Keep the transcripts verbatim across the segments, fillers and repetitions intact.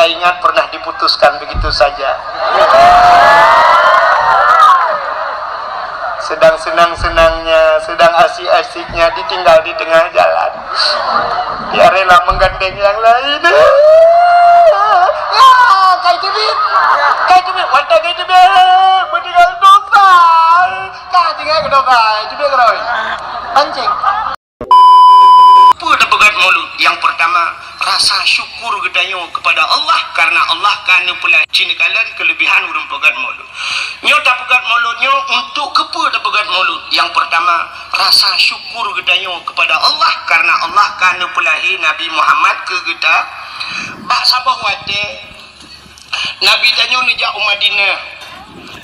Ingat pernah diputuskan begitu saja. Sedang senang-senangnya, sedang asik-asiknya, ditinggal di tengah jalan. Dia rela menggandeng yang lain. Ah, kai teubiet. Kai teubiet. Watèe kai teubiet, meninggal dosa. Ka tinggai keu dosa. Teubiet keudroe. Pancing. Peue tapeugöt mulod? Yang pertama, rasa syukur geutanyoe kepada Allah karena Allah ka neupeulahi. Ci neukalon keulebihan ureueng peugöt mulod. Nyoe tapeugöt mulod nyoe untuk keupeue tapeugöt mulod? Yang pertama, rasa syukur geutanyoe kepada Allah karena Allah ka neupeulahi Nabi Muhammad keu geuta. Bak saboh watèe Nabi tanyoe neujak u Madinah.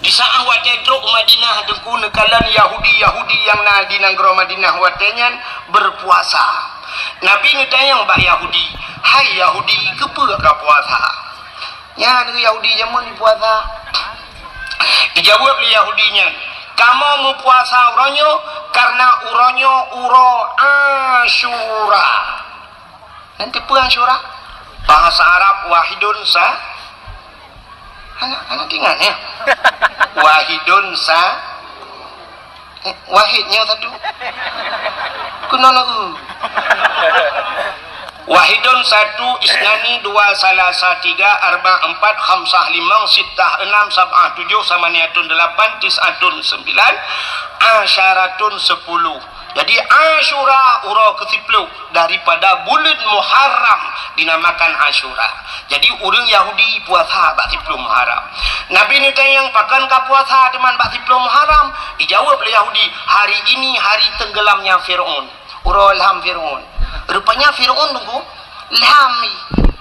Di saat watèe trok u Madinah, Teungku, neukalon Yahudi-Yahudi nyang na di nanggroe Madinah watèe nyan berpuasa. Nabi neutanyong bak Yahudi, "Hai Yahudi, keupeue ka puasa?" Nyan Yahudi jameun puasa. Dijaweueb lé Yahudi nyan, "Kamoe meupuasa uroe nyoe karena uroe nyoe uroe Asyura." Nyan keupeue Asyura? Bahasa Arab wahidun sa-, hana, hana ingat, ya? Wahidun sa-, eh, wahid nyoe satu. Keunoe na u. Wahidun satu, isnani dua, salasa tiga, arba empat, khamsah limong, sittah enam, sab'ah tujuh, samaniyatun delapan, tis'atun sembilan, asyaratun sepuluh. Jadi, Asyura uroe keusiplôh daripada buleuen Muharram dinamakan Asyura. Jadi, ureueng Yahudi puasa bak siplôh Muharram. Nabi neutanyong, "Pakon ka puasa teuma bak siplôh Muharram?" Dijaweueb lé Yahudi, "Hari ini hari tenggelamnya Fir'aun." Uroe lham Fir'aun. Rupanya Fir'aun, Teungku, lham.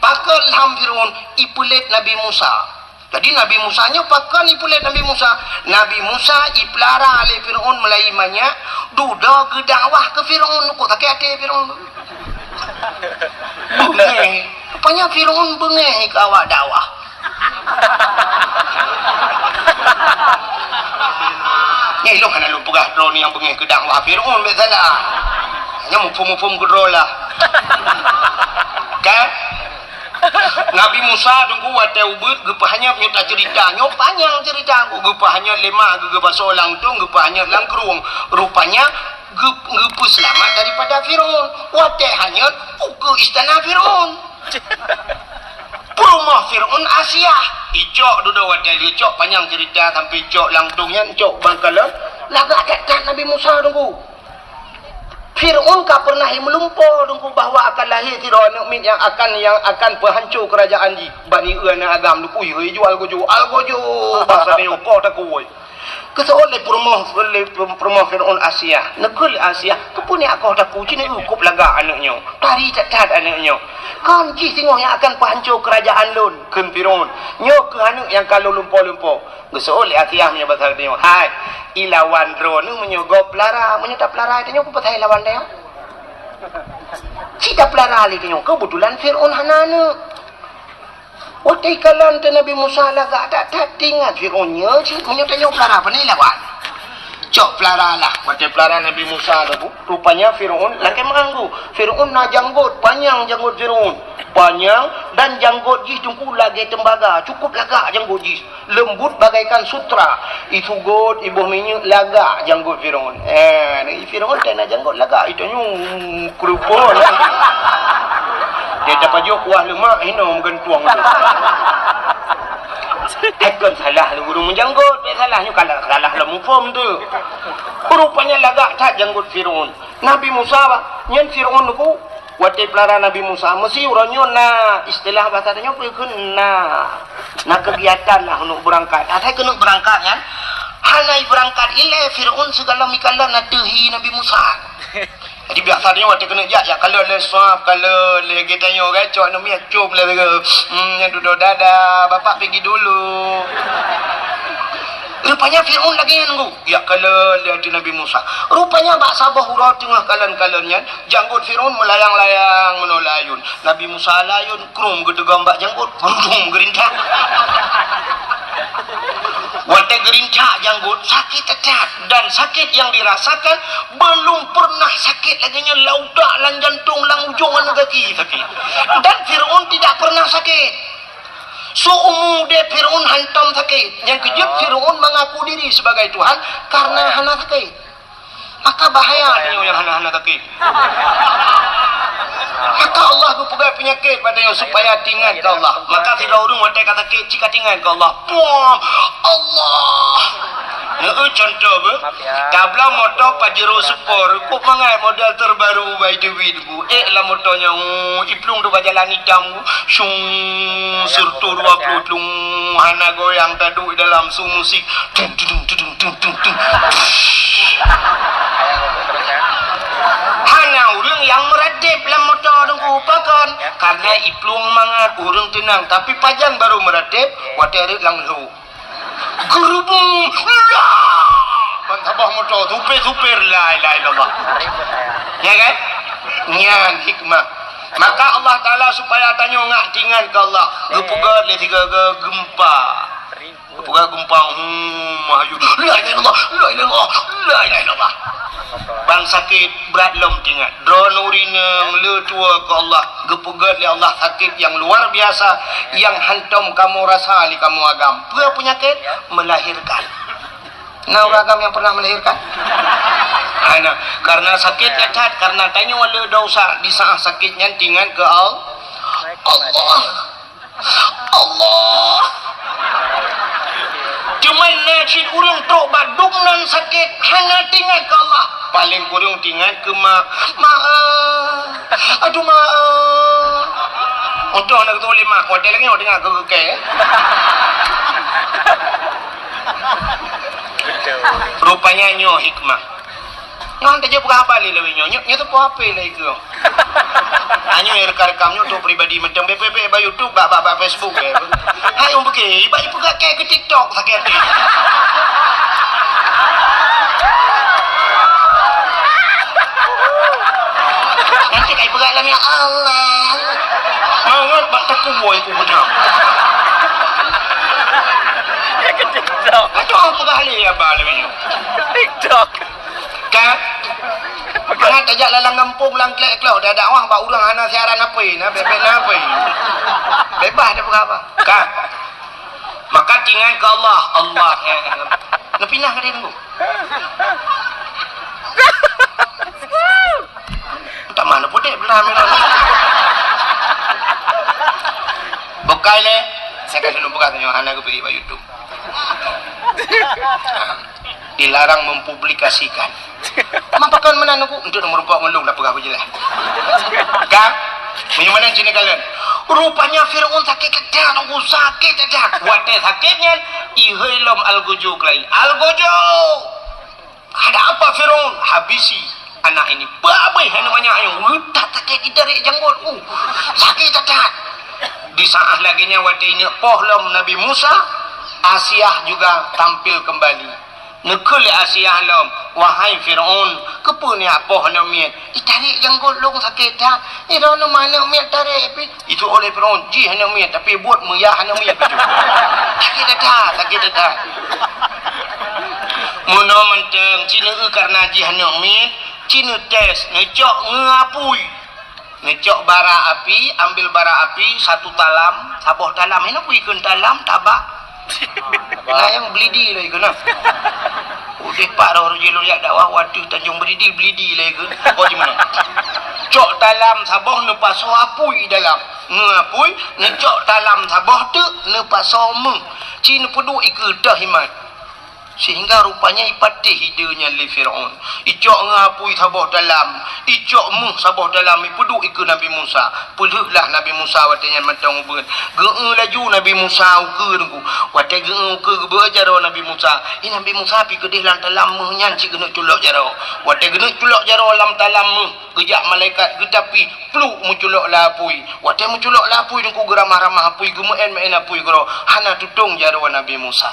Pakon lham Fir'aun? Ipeulet Nabi Musa. Jadi, Nabi Musa nyoe pakon ipeulet Nabi Musa? Nabi Musa ipeulara lé Fir'aun meulai manyak, dudoe geudakwah keu Fir'aun, kok sakét até Fir'aun. Beungéh. Rupanya Fir'aun beungéh keu awak dakwah. Nyan ilôn hana lôn peugah droeneuh nyang beungéh keu dakwah Fir'aun, bèk salah. Nyan muphom-muphom keudroe lah. Kan? Nabi Musa, Teungku, watèe ubit geupeuhanyot, nyoe taceurita. Nyoe panyang ceurita, geupeuhanyot lé ma geuh, geupasoe lam tueng, geupeuhanyot lam krueng. Rupanya geu-, geupeuseulamat daripada Fir'aun. Watèe hanyot, ukeue istana Fir'aun. Peurumoh Fir'aun Asiah. Icok dudoe watèe lheueh cok, panyang ceurita, sampai cok lam tueng nyan, cok bak kalon. Lagak that-that Nabi Musa, Teungku. Fir'aun ka pernah meulumpoe, Teungku, bahwa akan lahé sidroe aneuk miet nyang akan, nyang akan peuhanco keurajeuen jih. Bak nyoe aneuk agam, Teungku, ijok algojo, algojo, basa nyoe koh takue. Geuseuôt lé peurumoh, lé peurumoh Fir'aun Asiah. Neukheun lé Asiah, "Keupeue neujak koh takue? Ci neujak kop lagak aneuk nyoe. Tari that-that aneuk nyoe. Kon jih singoh nyang akan peuhanco keurajeuen lôn," kheun Fir'aun. "Nyoe kheueh aneuk nyang ka lôn lumpoe-lumpoe." Geuseuôt lé Asiah meunyoe basa geutanyoe, "Hai, ilawan droeneuh meunyoe gob peulara, meunyoe tapeulara tanyoe, peue pasai lawan tanyoe? Ci tapeulara lé tanyoe, keubetulan Fir'aun hana aneuk." Watèe ikalon teuh Nabi Musa lagak that-that, teuingat Fir'aun nyoe, ci meunyoe tanyoe peulara, pane lawan? Cok peulara lah. Watèe peulara Nabi Musa tu, rupanya Fir'aun lakèe meuanggu. Fir'aun na janggot, panyang janggot Fir'aun. Panyang dan janggot jih, Teungku, lagèe teumbaga, cukup lagak janggot jih. Leumbut bagaikan sutra, isugôt, iboh minyeuk, lagak janggot Fir'aun. Eh, Fir'aun ka na janggot lagak, itanyoe keureubeuen. Dia tapajoh kuah leumak, hinoe meugantueng tu. Hai kon salah lé ureueng meujanggot, bèk salah nyoe, kalau salah lom muphom tu. Rupanya lagak that janggot Fir'aun. Nabi Musa, bah, nyan Fir'aun tu, watèe peulara Nabi Musa, meusi uroe nyoe na istilah basa tanyoe peue kheun na, na kegiatan lah keuneuk beurangkat. Asai keuneuk beurangkat nyan, hana beurangkat ilèe Fir'aun sigohlom ikalon ateueh hi Nabi Musa. Jadi biasa tanyoe watèe keuneuk jak, jak kalon lé swab, kalon lé geutanyoe kan, cok aneuk miet cop lé, hmm, nyan dudoe dada, bapak pigi dulu. Rupanya Fir'aun lagèe nyan, Teungku. Jak kalon lé ateueh Nabi Musa. Rupanya bak saboh uroe teungoh kalon-kalon nyan, janggot Fir'aun meulayang-layang meunoe layôn. Nabi Musa layôn, krum geuteugom bak janggot, rudum geurintak. Watèe geurintak janggot, sakét that-that. Dan sakét nyang dirasakan belum pernah sakét lagèe nyan, lam utak, lam jantong, lam ujong aneuk gaki sakét. Dan Fir'aun tidak pernah sakét. Seumu udeb Fir'aun hantom sakét. Nyang keujeuet Fir'aun mengaku diri sebagai Tuhan karena hana sakét. Maka bahaya tanyoe nyang hana-hana sakét. Maka Allah geupeugah peunyakét bak tanyoe supaya tingat keu Allah. Maka sidroe ureuëng watée ka sakét, cit ka tingat keu Allah. Puam! Allah! Neu contoh beuh. Tablang moto Pajero Sport, kok mangat model terbaru by the way. Ék lam moto nyan, oh, iplueng dua jalan itam, syung, serto dua puluh tlung, hana goyang, taduek dalam su musik. Tung, tung, tung, tung, tung, tung, tung. Hana ureuëng nyang meuratéb lam moto Teungku, pakon? Karena iplueng mangat, ureuëng teunang, tapi pajan baru meuratéb, watée rot lam lhok. Geurubung, lah! Ban saboh moto, supir-supir, la ilaha illallah. Ya kan? Nyan hikmah. Maka Allah Taala supaya tanyoe ngak tingat keu Allah. Geupeugah lé tiga ge-, gempa. Geupeugah gempa, hmm, maju. La ilaha illallah, la ilaha illallah, la ilaha illallah. Ban sakét brat lom tingat. Droeneuh ureuëng inong le tuwoe keu Allah, geupeugét lé Allah sakét nyang luar biasa, nyang hantom kamoe rasa lé kamoe agam. Peue peunyakét? Melahirkan. Na ureuëng agam nyang pernah melahirkan? Hana. Karena sakét nyan that, karena tanyoe le desya, di saat sakét nyan tingat keu Al-, Allah. Allah. Cuman na cit ureuëng trok bak dum nan sakét, hana tingat keu Allah. Paléng kureueng tingat keu mak. Mak, eh. Aduh, mak, eh. Untung hana geutulak lé mak, watée lagée nyoe teungoh geukée. Rupanya nyoe hikmah. Nyoe han tajak peugah haba lé lawét nyoe. Nyoe, nyoe teupeu H P lé keu. Nyoe rekam-rekam nyoe untuk pribadi mantong. Bèk, bèk, bèk bak YouTube, bak, bak, bak Facebook, bèk. Hai, ureueng beuke, bak ipeugah kèe keu TikTok sakét até. Nanti ka ipeugah lam, ya Allah. Mangat bak takue iku beudôh. Ya, keu TikTok. Aduh, peugah lé haba lé nyoe. TikTok. Ka? Mangat tajak lam gampông, lam klek-klok, dah dakwah bak ureueng hana siaran H P, na bèk-bèk na H P. Bebas dah peugah haba. Ka? Maka tingat keu Allah, Allah, ya. Neupinah ka dia tunggu. Tamah neupudek belah merah. Bukai lé, saya kasih lôn peugah tanyoe hana geubri bak YouTube. Dilarang mempublikasikan. Mapakon meunan Teungku? Untuk nomor empat ngon lôn dah peugah beujeulaih. Ka? Meunyoe meunan cit neukalon. Rupanya Firaun sakét that, Teungku, sakét that. Watèe sakét nyan, ihôi lom algojo keulai. Algojo! Ada apa Firaun? Habisi anak ini. Babeh aneuk manyak nyoe. That sakét, itarek janggot. Uh, sakét that. Di saat lagèe nyan watèe ineuk poh lom Nabi Musa, Asiah juga tampil kembali. Neukheun lé Asiah lom, "Wahai Firaun, keupeue neujak poh aneuk miet? Itarek janggot lôn sakét that. Droeneuh ma aneuk miet tarek pih." Itu oleh Firaun, jih aneuk miet, tapi buet meuyah aneuk miet bacut. Sakét that, sakét that. Meunoe mantong, ci neueu kareuna jih aneuk miet, ci neutés, neucok ngeu apui. Neucok bara api, ambil bara api satu talam, saboh talam. Hana peue ikheun talam, tabak. Na nyang Belidi lé ikheun na. Udeh pat roh jih lôn jak dakwah, watèe Tanjong Belidi, Belidi lé ikheun. Kok di mana? Cok talam saboh, neupasoe apui dalam. Ngeu apui, neucok talam saboh teuk, neupasoe méuh. Ci neupeuduek ikeue teuh iman. Sehingga rupanya ipatéh ide nyan lé Firaun. Icok ngeu apui saboh talam, icok méuh saboh talam, ipeuduek ikeue Nabi Musa. Peulheueh lah Nabi Musa watèe nyan mantong ubeut. Geueu laju Nabi Musa ukeue Teungku. Watèe geueu ukeue geubeuet jaroe Nabi Musa. Ih, Nabi Musa pih keudeh lam talam méuh nyan cit geuneuk culok jaroe. Watèe geuneuk culok jaroe lam talam méuh, geujak malaikat geutapi pluk meuculok lam apui. Watèe meuculok lam apui Teungku, geuramah-ramah apui, geumeu'en-meu'en apui keudroe. Hana tutong jaroe Nabi Musa.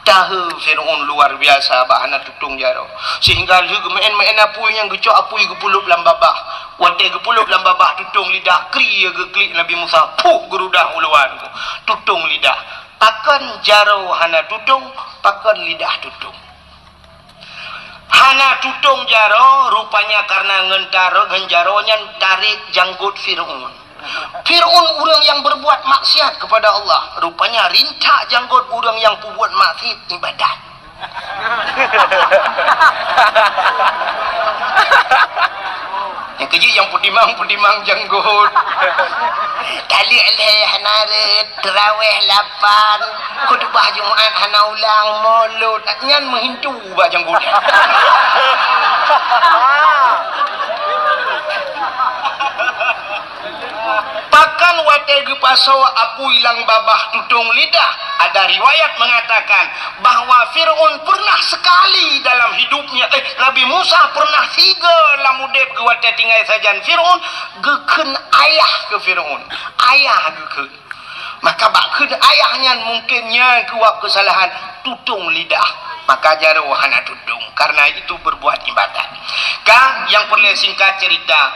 Tahe Firaun luar biasa bak hana tutong jaroe. Sehingga lheueh geumeu'en-meu'en apui nyan geucok apui geupeulop lam babah. Watèe geupeulop lam babah tutong lidah, kri geuklik Nabi Musa, puh geurudah u luwa Teungku. Tutong lidah. Pakon jaroe hana tutong, pakon lidah tutong. Hana tutong jaroe, rupanya kareuna ngon taro-, ngon jaroe nyan tarek janggot Firaun. Fir'aun ureuëng nyang berbuat maksiat kepada Allah, rupanya rintak janggot ureuëng nyang peubuet maksiat ibadat. Nyang keujeuet nyang peutimang-peutimang janggot. Taleuek lhée hana rhot, teurawéh lapan, khutubah Jumat hana ulang, molot, nyan meuhintu bak janggot. Bahkan watée geupasoe apui lam babah tutong lidah, ada riwayat mengatakan bahwa Fir'aun pernah sekali dalam hidupnya, eh, Nabi Musa pernah sigoe lam udeb geuh watée tinggai sajan Fir'aun, geukheun ayah keu Fir'aun. Ayah geukheun. Maka bak kheun ayah nyan mungkin nyan keuwab keusalahan tutong lidah. Maka jaroe hana tutong, karena itu berbuat ibadat. Ka, nyang peureulée singkat cerita,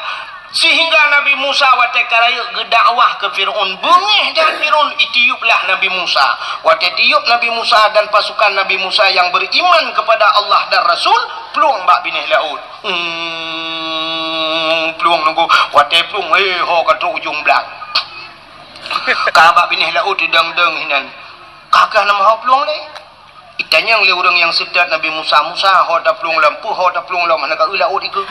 sehingga Nabi Musa watée ka rayeuk geudakwah keu Fir'aun, beungéh that Fir'aun, itiuplah Nabi Musa. Watée tiup Nabi Musa dan pasukan Nabi Musa yang beriman kepada Allah dan Rasul, plueng bak binéh laôt. Hmm, plueng nunggu, watée plueng, hé, ho ka trok ujong blang. Ka bak binéh laôt teudong-dong hinan. Ka kah nama ho plueng lé? Itanyong lé ureuëng nyang seutôt Nabi Musa, "Musa, ho taplueng lom, peue ho taplueng lom, hana ka eu laôt ikeue?"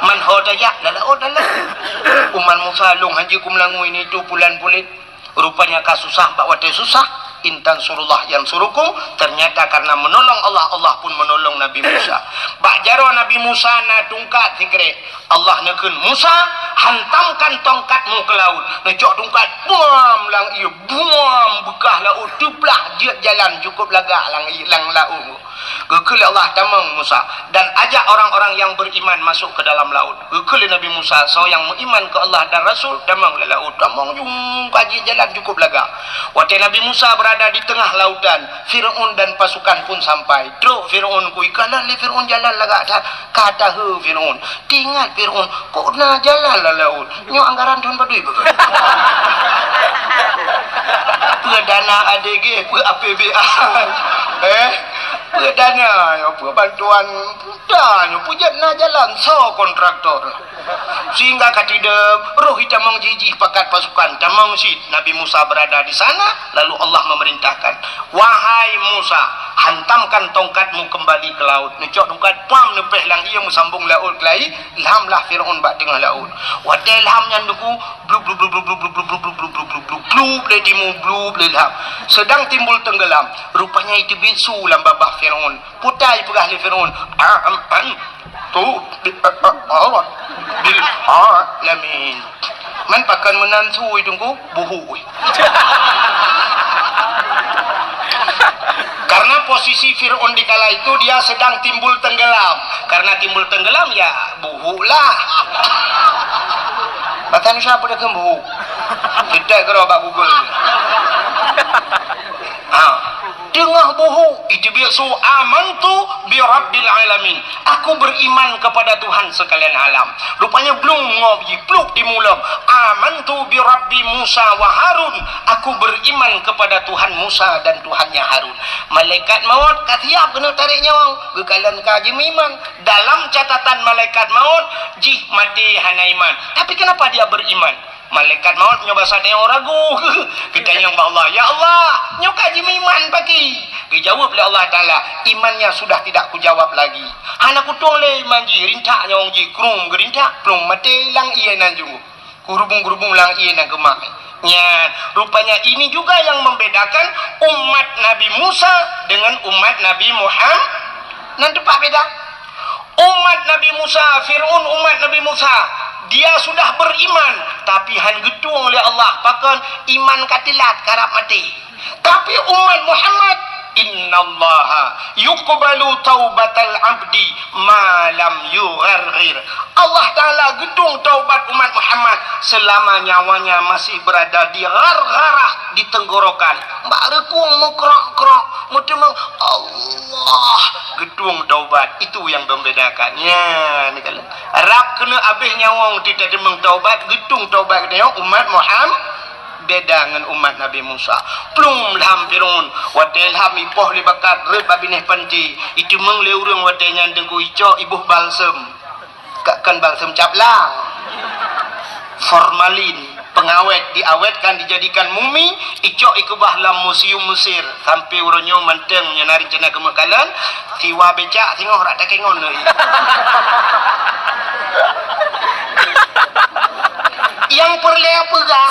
"Man ho tajak, lam laôt dah lom." Umat Musa, "Lôn hanjeuet kumeulangui nitu pulan pulet." Rupanya ka susah, bak watée susah, "In tansurullah yansurukum." Ternyata karena menolong Allah, Allah pun menolong Nabi Musa. Bak jaroe Nabi Musa na tungkat sikrek. Allah neukheun, "Musa, hantamkan tongkatmu ke laut." Neucok tungkat, buam lam ié, buam, beukah laôt teuplah, jeuet jalan cukup lagak lam ié, lam laôt. Geukheun lé Allah, "Tamong Musa, dan ajak orang-orang yang beriman masuk ke dalam laut." Geukheun lé Nabi Musa, "Soe nyang meuiman keu Allah dan Rasul, tamong lam laôt." Tamong jung ka jeuet jalan cukup lagak. Watée Nabi Musa berada di tengah lautan, Fir'aun dan pasukan pun sampai. Trok Fir'aun, ku ikalon lé Fir'aun jalan lagak that, ka taheu Fir'aun. Teuingat Fir'aun, kok na jalan lam laôt? Nyoe anggaran thon padum beuh? Peue dana A D G, peue A P B A? Eh? Peue dana nyoe, peue bantuan peue nyoe, peue jeuet na jalan, soe kontraktor? Sehingga ka teudong, roh itamong jih-jih pakat pasukan, tamong cit. Nabi Musa berada di sana, lalu Allah memerintahkan, "Wahai Musa, hantamkan tongkatmu kembali ke laut." Neucok tungkat, pam, neupéh lam ié, meusambong laôt keulai, lham lah Fir'aun bak teungoh laôt. Watée lham nyan deuku, blub, blub, blub, blub, lé timu, blub, lé lham. Sedang timbul tenggelam. Rupanya iteubiet su lam babah Fir'aun. Putai peugah lé Fir'aun, "Aman tu bi, a, a, a, bil alamin." Man pakon meunan su itu ku buhu. Karena posisi Fir'aun di kala itu dia sedang timbul tenggelam. Karena timbul tenggelam, ya, buhu lah. Bahasa Indonesia apa dia buhu? Kita kira bak Google. Ha. Teungoh buhu, iteubiet su, "Amantu bi rabbil alamin." Aku beriman kepada Tuhan sekalian alam. Rupanya blung ngob jih, pluk timu lom. "Amantu bi rabbi Musa wa Harun." Aku beriman kepada Tuhan Musa dan Tuhannya Harun. Malaikat maut ka siap keuneuk tarek nyawöng. Geukalon ka jimeuiman. Dalam catatan malaikat maut, jih maté hana iman. Tapi kenapa dia beriman? Malaikat maut nyoe basa tanyoe ragu. Geutanyong bak Allah, "Ya Allah, nyoe ka jimeuiman pakri?" Geujaweueb lé Allah Taala, "Imannya sudah tidak kujawab lagi." Hana kutueng lé iman jih, rintak nyawöng jih, krum geurintak, plueng maté lam ié nan junggoh. Kurubung-kurubung lam ié nan keumah. Nyan, rupanya ini juga yang membedakan umat Nabi Musa dengan umat Nabi Muhammad. Nan teumpat beda. Umat Nabi Musa, Fir'aun umat Nabi Musa, dia sudah beriman, tapi han geutueng lé Allah, pakon iman ka teulat, karab maté. Tapi umat Muhammad, "Innallaha yuqbalu taubatal abdi ma lam yugharghir." Allah Taala geutueng taubat umat Muhammad selama nyawanya masih berada di ghargharah, di tenggorokan. Bak reukung meukrok-krok, meuteumong, Allah geutueng taubat. Itu yang membedakan. Nyan, kalau rab keuneuk abéh nyawöng teuteumong taubat, geutueng taubat geutanyoe umat Muhammad. Beda ngon umat Nabi Musa. Plueng lham Fir'aun, watée lham ipoh lé bakat rhot bak binéh panti, iteumong lé ureuëng watée nyan teungku icok iboh balsem. Ka kon balsem cap lang. Formalin, pengawet, diawetkan, dijadikan mumi, icok ikeubah lam museum Mesir. Sampai uroe nyoe mantong, nyan na rencana keumeuk kalon, siwa becak singoh rak takengon lagi. Nyang peureulée peugah,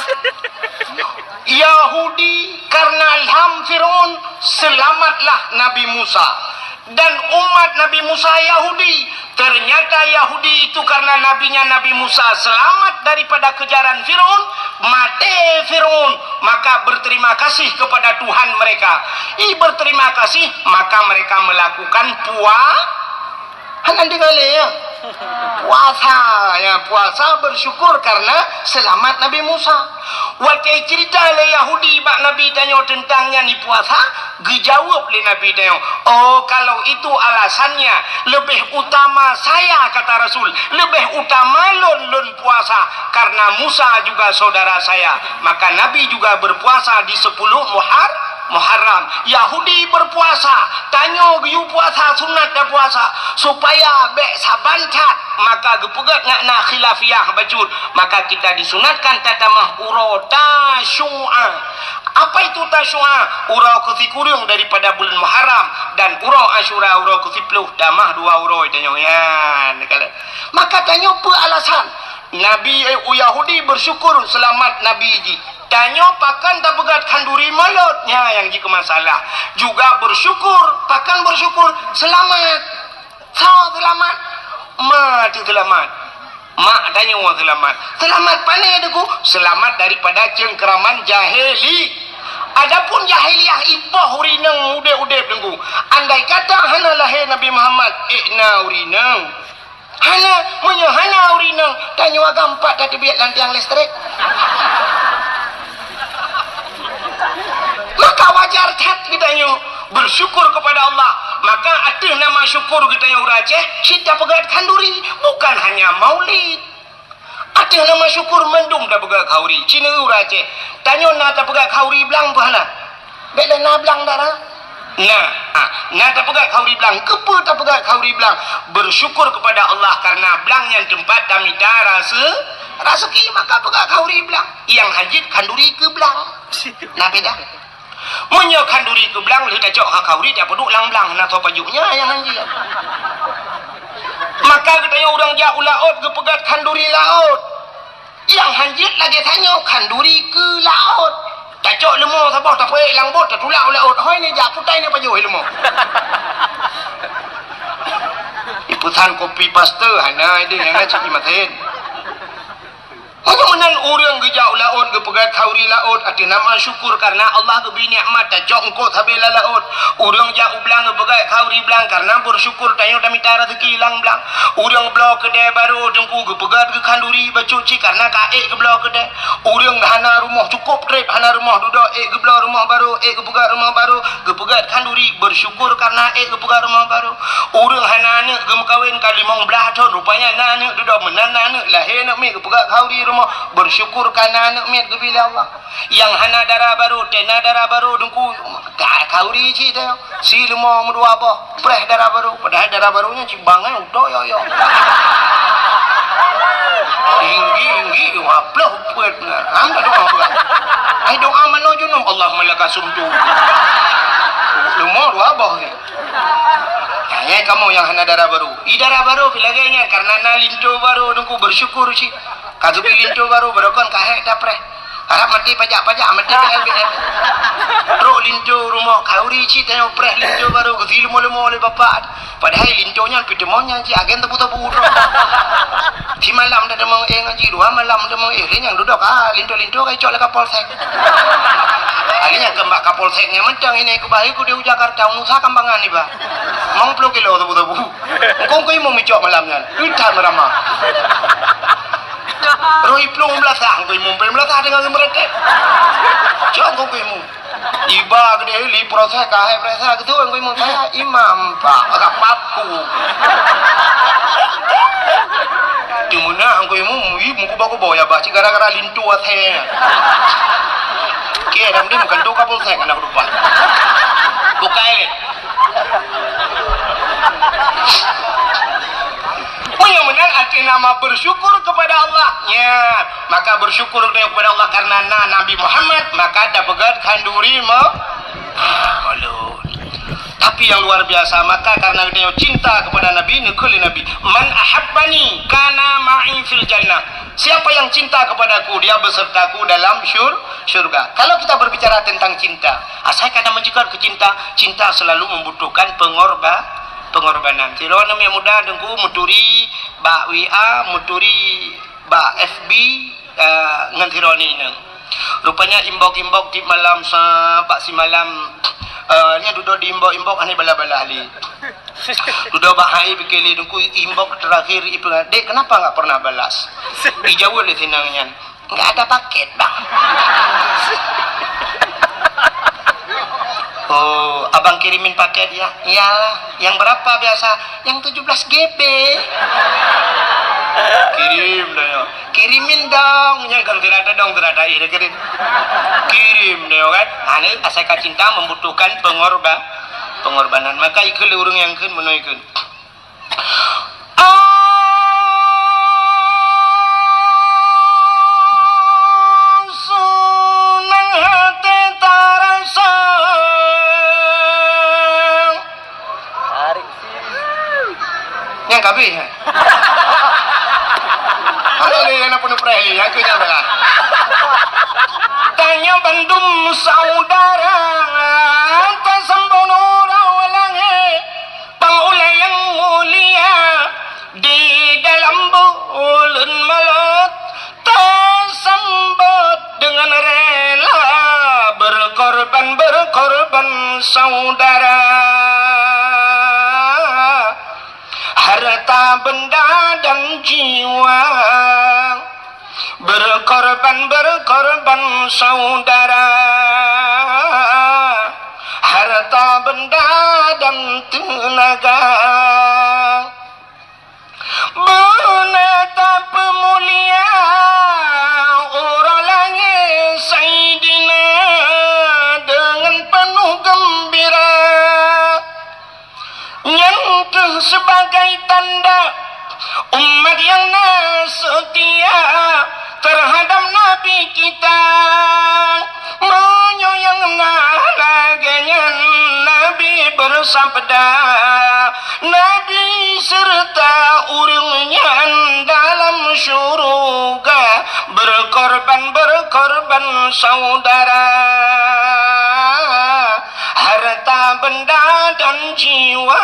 Yahudi karena ilham Firaun, selamatlah Nabi Musa. Dan umat Nabi Musa Yahudi. Ternyata Yahudi itu karena nabinya Nabi Musa selamat daripada kejaran Firaun, maté Firaun, maka berterima kasih kepada Tuhan mereka. I berterima kasih, maka mereka melakukan pua-, hana deungoe lé, ya. Puasa, ya, puasa bersyukur karena selamat Nabi Musa. Watée cerita lé Yahudi bak Nabi tanyoe teuntang nyan i puasa, geujaweueb lé Nabi tanyoe, "Oh, kalau itu alasannya, lebih utama saya," kata Rasul, "lebih utama lôn, lôn puasa, karena Musa juga saudara saya." Maka Nabi juga berpuasa di sepuluh Muhar-, Muharram. Yahudi berpuasa, tanyoe geuyue puasa sunat dan puasa, supaya bék saban that, maka geupeugét ngat na khilafiyah bacut. Maka kita disunatkan tatamah uroe Tasyu'a. Apa itu Tasyu'a? Uroe keusikureueng daripada buleuen Muharram, dan uroe Asyura uroe keusiploh, tamah dua uroe tanyoe nyan. Maka tanyoe peue alasan Nabi, eh, Yahudi bersyukur selamat Nabi jih? Tanyoe pakon tapeugét khanduri molot, nyan nyang jikeu masalah. Juga bersyukur, pakon bersyukur selamat. Soe seulamat? Ma teuh seulamat. Mak tanyoe seulamat. Seulamat pane, Teungku? Seulamat daripada cengkraman jahili. Adapun jahiliyah ipoh urineueng udeb-udeb, Teungku. Andai kata hana lahé Nabi Muhammad, ék na urineueng? Hana, meunyoe hana urineueng, tanyoe agam pat tateubiet lam tiang listrik. Maka wajar that geutanyoe bersyukur kepada Allah. Maka ateueh nama syukur geutanyoe ureueng Aceh, cit tapeugét khanduri, bukan hanya maulid. Ateueh nama syukur mandum tapeugét khanduri, cit ureueng Aceh. Tanyoe na tapeugét khanduri blang peue hana? Bék lé na blang dara. Nah, ha, na tapeugét khanduri blang. Keupeue tapeugét khanduri blang? Bersyukur kepada Allah karena blang nyan teumpat tamita rase-, raseuki, maka peugét khanduri blang. Nyang hanjeuet khanduri keu blang. Na beda. Meunyoe khanduri keu blang, lheueh tacok khanduri tapeuduek lam blang, na soe pajoh nyan nyang hanjeuet. Maka geutanyoe ureueng jak u laôt geupeugét khanduri laôt. Nyang hanjeuet lagée tanyoe khanduri keu laôt. Tacok leumo saboh tapeuék lam bot tatulak u laôt. Hôi ni jak putai ni pajoh leumo. Ipeusan kopi paste hana ideh nyang na cit imaten. Meunyoe meunan ureueng geujak u laôt geupeugét khanduri laôt ateueh nama syukur karena Allah geubri nikmat tacok eungkôt sabe lam laôt. Ureueng jak u blang geupeugét khanduri blang karena bersyukur tanyoe tamita raseuki lam blang. Ureueng bloe keudè barô Teungku geupeugét khanduri bacut cit karena ka ék geubloe keudè. Ureueng hana rumoh cukôp trép hana rumoh dudoe ék geubloe rumoh barô, ék geupeugét rumoh barô, geupeugét khanduri bersyukur karena ék geupeugét rumoh barô. Ureueng hana aneuk geumeukawen ka limong blaih thon rupanya na aneuk dudoe meunan na aneuk lahé aneuk miet geupeugét khanduri rumoh bersyukur karena aneuk miet geubri lé Allah. Nyang hana dara barô, tena dara barô Teungku, ka khanduri cit teuh. Si leumo meudua boh, preh dara barô, padahai dara barô nyan cibang eh, utok yo-yo. Tinggi-tinggi, waploh peuet na. Ham dah doa bukan? Ai doa manoe junub, Allahumma laka sumtu. Leumo dua boh ni. Nah, nyan kamoe nyang hana dara barô. I dara barô pih lagée nyan, karena na linto barô Teungku bersyukur cit. Ka geubri linto barô, barokon ka hék tapreh. Harab maté pajak-pajak, maté B L B L. Trok linto rumoh, khanduri cit tanyoe preh linto barô, geusi leumo-leumo lé bapak. Padahai linto nyan pih teumon nyan cit agen tebu-tebu trok. Simalam dah teumon éh ngon jih, dua malam teumon éh, lé nyang dudoe ka linto-linto ka icok lé Kapolsek. Akhirnya keu bak Kapolsek nyan mantong ini keubahi ku di Jakarta, Nusa Kambangan iba. Mong ploh kilo tebu-tebu. Engkong ku imum icok malam nyan. Udah meurama. Roh iplueng beulasah ngku imum, pen beulasah deungon meureutek. Cok ngku imum. Iba keudeh li proses ka hai proses keu tu ngku imum saya imam pak agak paku. Di mana ngku imum, ih, muku baku boya bah cik gara-gara lintu asai. Oke, dan dia bukan tu kapal saya kena berubah. Bukan. Nyang meunan arti nama bersyukur kepada Allah. Ya, maka bersyukur kepada Allah karena na Nabi Muhammad, maka dapat khanduri mo. Ah, malu. Tapi yang luar biasa, maka karena dia cinta kepada Nabi, neukheun lé Nabi, "Man ahabbani kana ma'i fil jannah." Siapa yang cinta kepadaku, dia besertaku dalam syur-, syurga. Kalau kita berbicara tentang cinta, asai kadang menjegat ke cinta, cinta selalu membutuhkan pengorba-, pengorbanan. Sidroe aneuk muda Teungku meuturi bak W A, meuturi bak F B, eh, ngon sidroe inong. Rupanya inbox-inbox tiep malam sa-, bak simalam, eh, nyan dudoe di inbox-inbox hana balas-balas lé. Dudoe bak hai pike lé Teungku inbox terakhir ipeugah, "Dek, kenapa nggak pernah balas?" Ijaweueb lé si inong nyan, "Nggak ada paket, Bang." "Oh, abang kirimin paket ya?" "Iyalah." "Yang berapa biasa?" "Yang tujuh belas G B." "Kirim dah ya." "Kirimin dong." Nyan kan tidak ada dong, tidak ada ih, dia kirim. Kirim dah ya kan. Nah, ini asai ka cinta membutuhkan pengorba-, pengorbanan. Maka ikheun lé ureueng nyang kheun meunoe kheun. Sunang hati tarasa. Nyang kabeh, ha? Hana lé nyang na peunuh preh lé, nyang keu nyang teuka. Tanyoe bandum saudara, tasambot uroe langét, pang ulée nyang mulia, di dalam buleuen malot, tasambot deungon rela, berkorban, berkorban saudara. Harta benda dan jiwa, berkorban, berkorban saudara. Harta benda dan tenaga. Beuna tapeumulia uroe langét Saidina deungon peunoh geumbira. Nyan kheueh sibagai tanda umat nyang na seutia teuhadab Nabi kita. Meunyoe nyang na lagée nyan, Nabi beusabda, Nabi seureuta ureuëng nyan dalam syeuruga, berkorban, berkorban saudara, harta benda dan jiwa,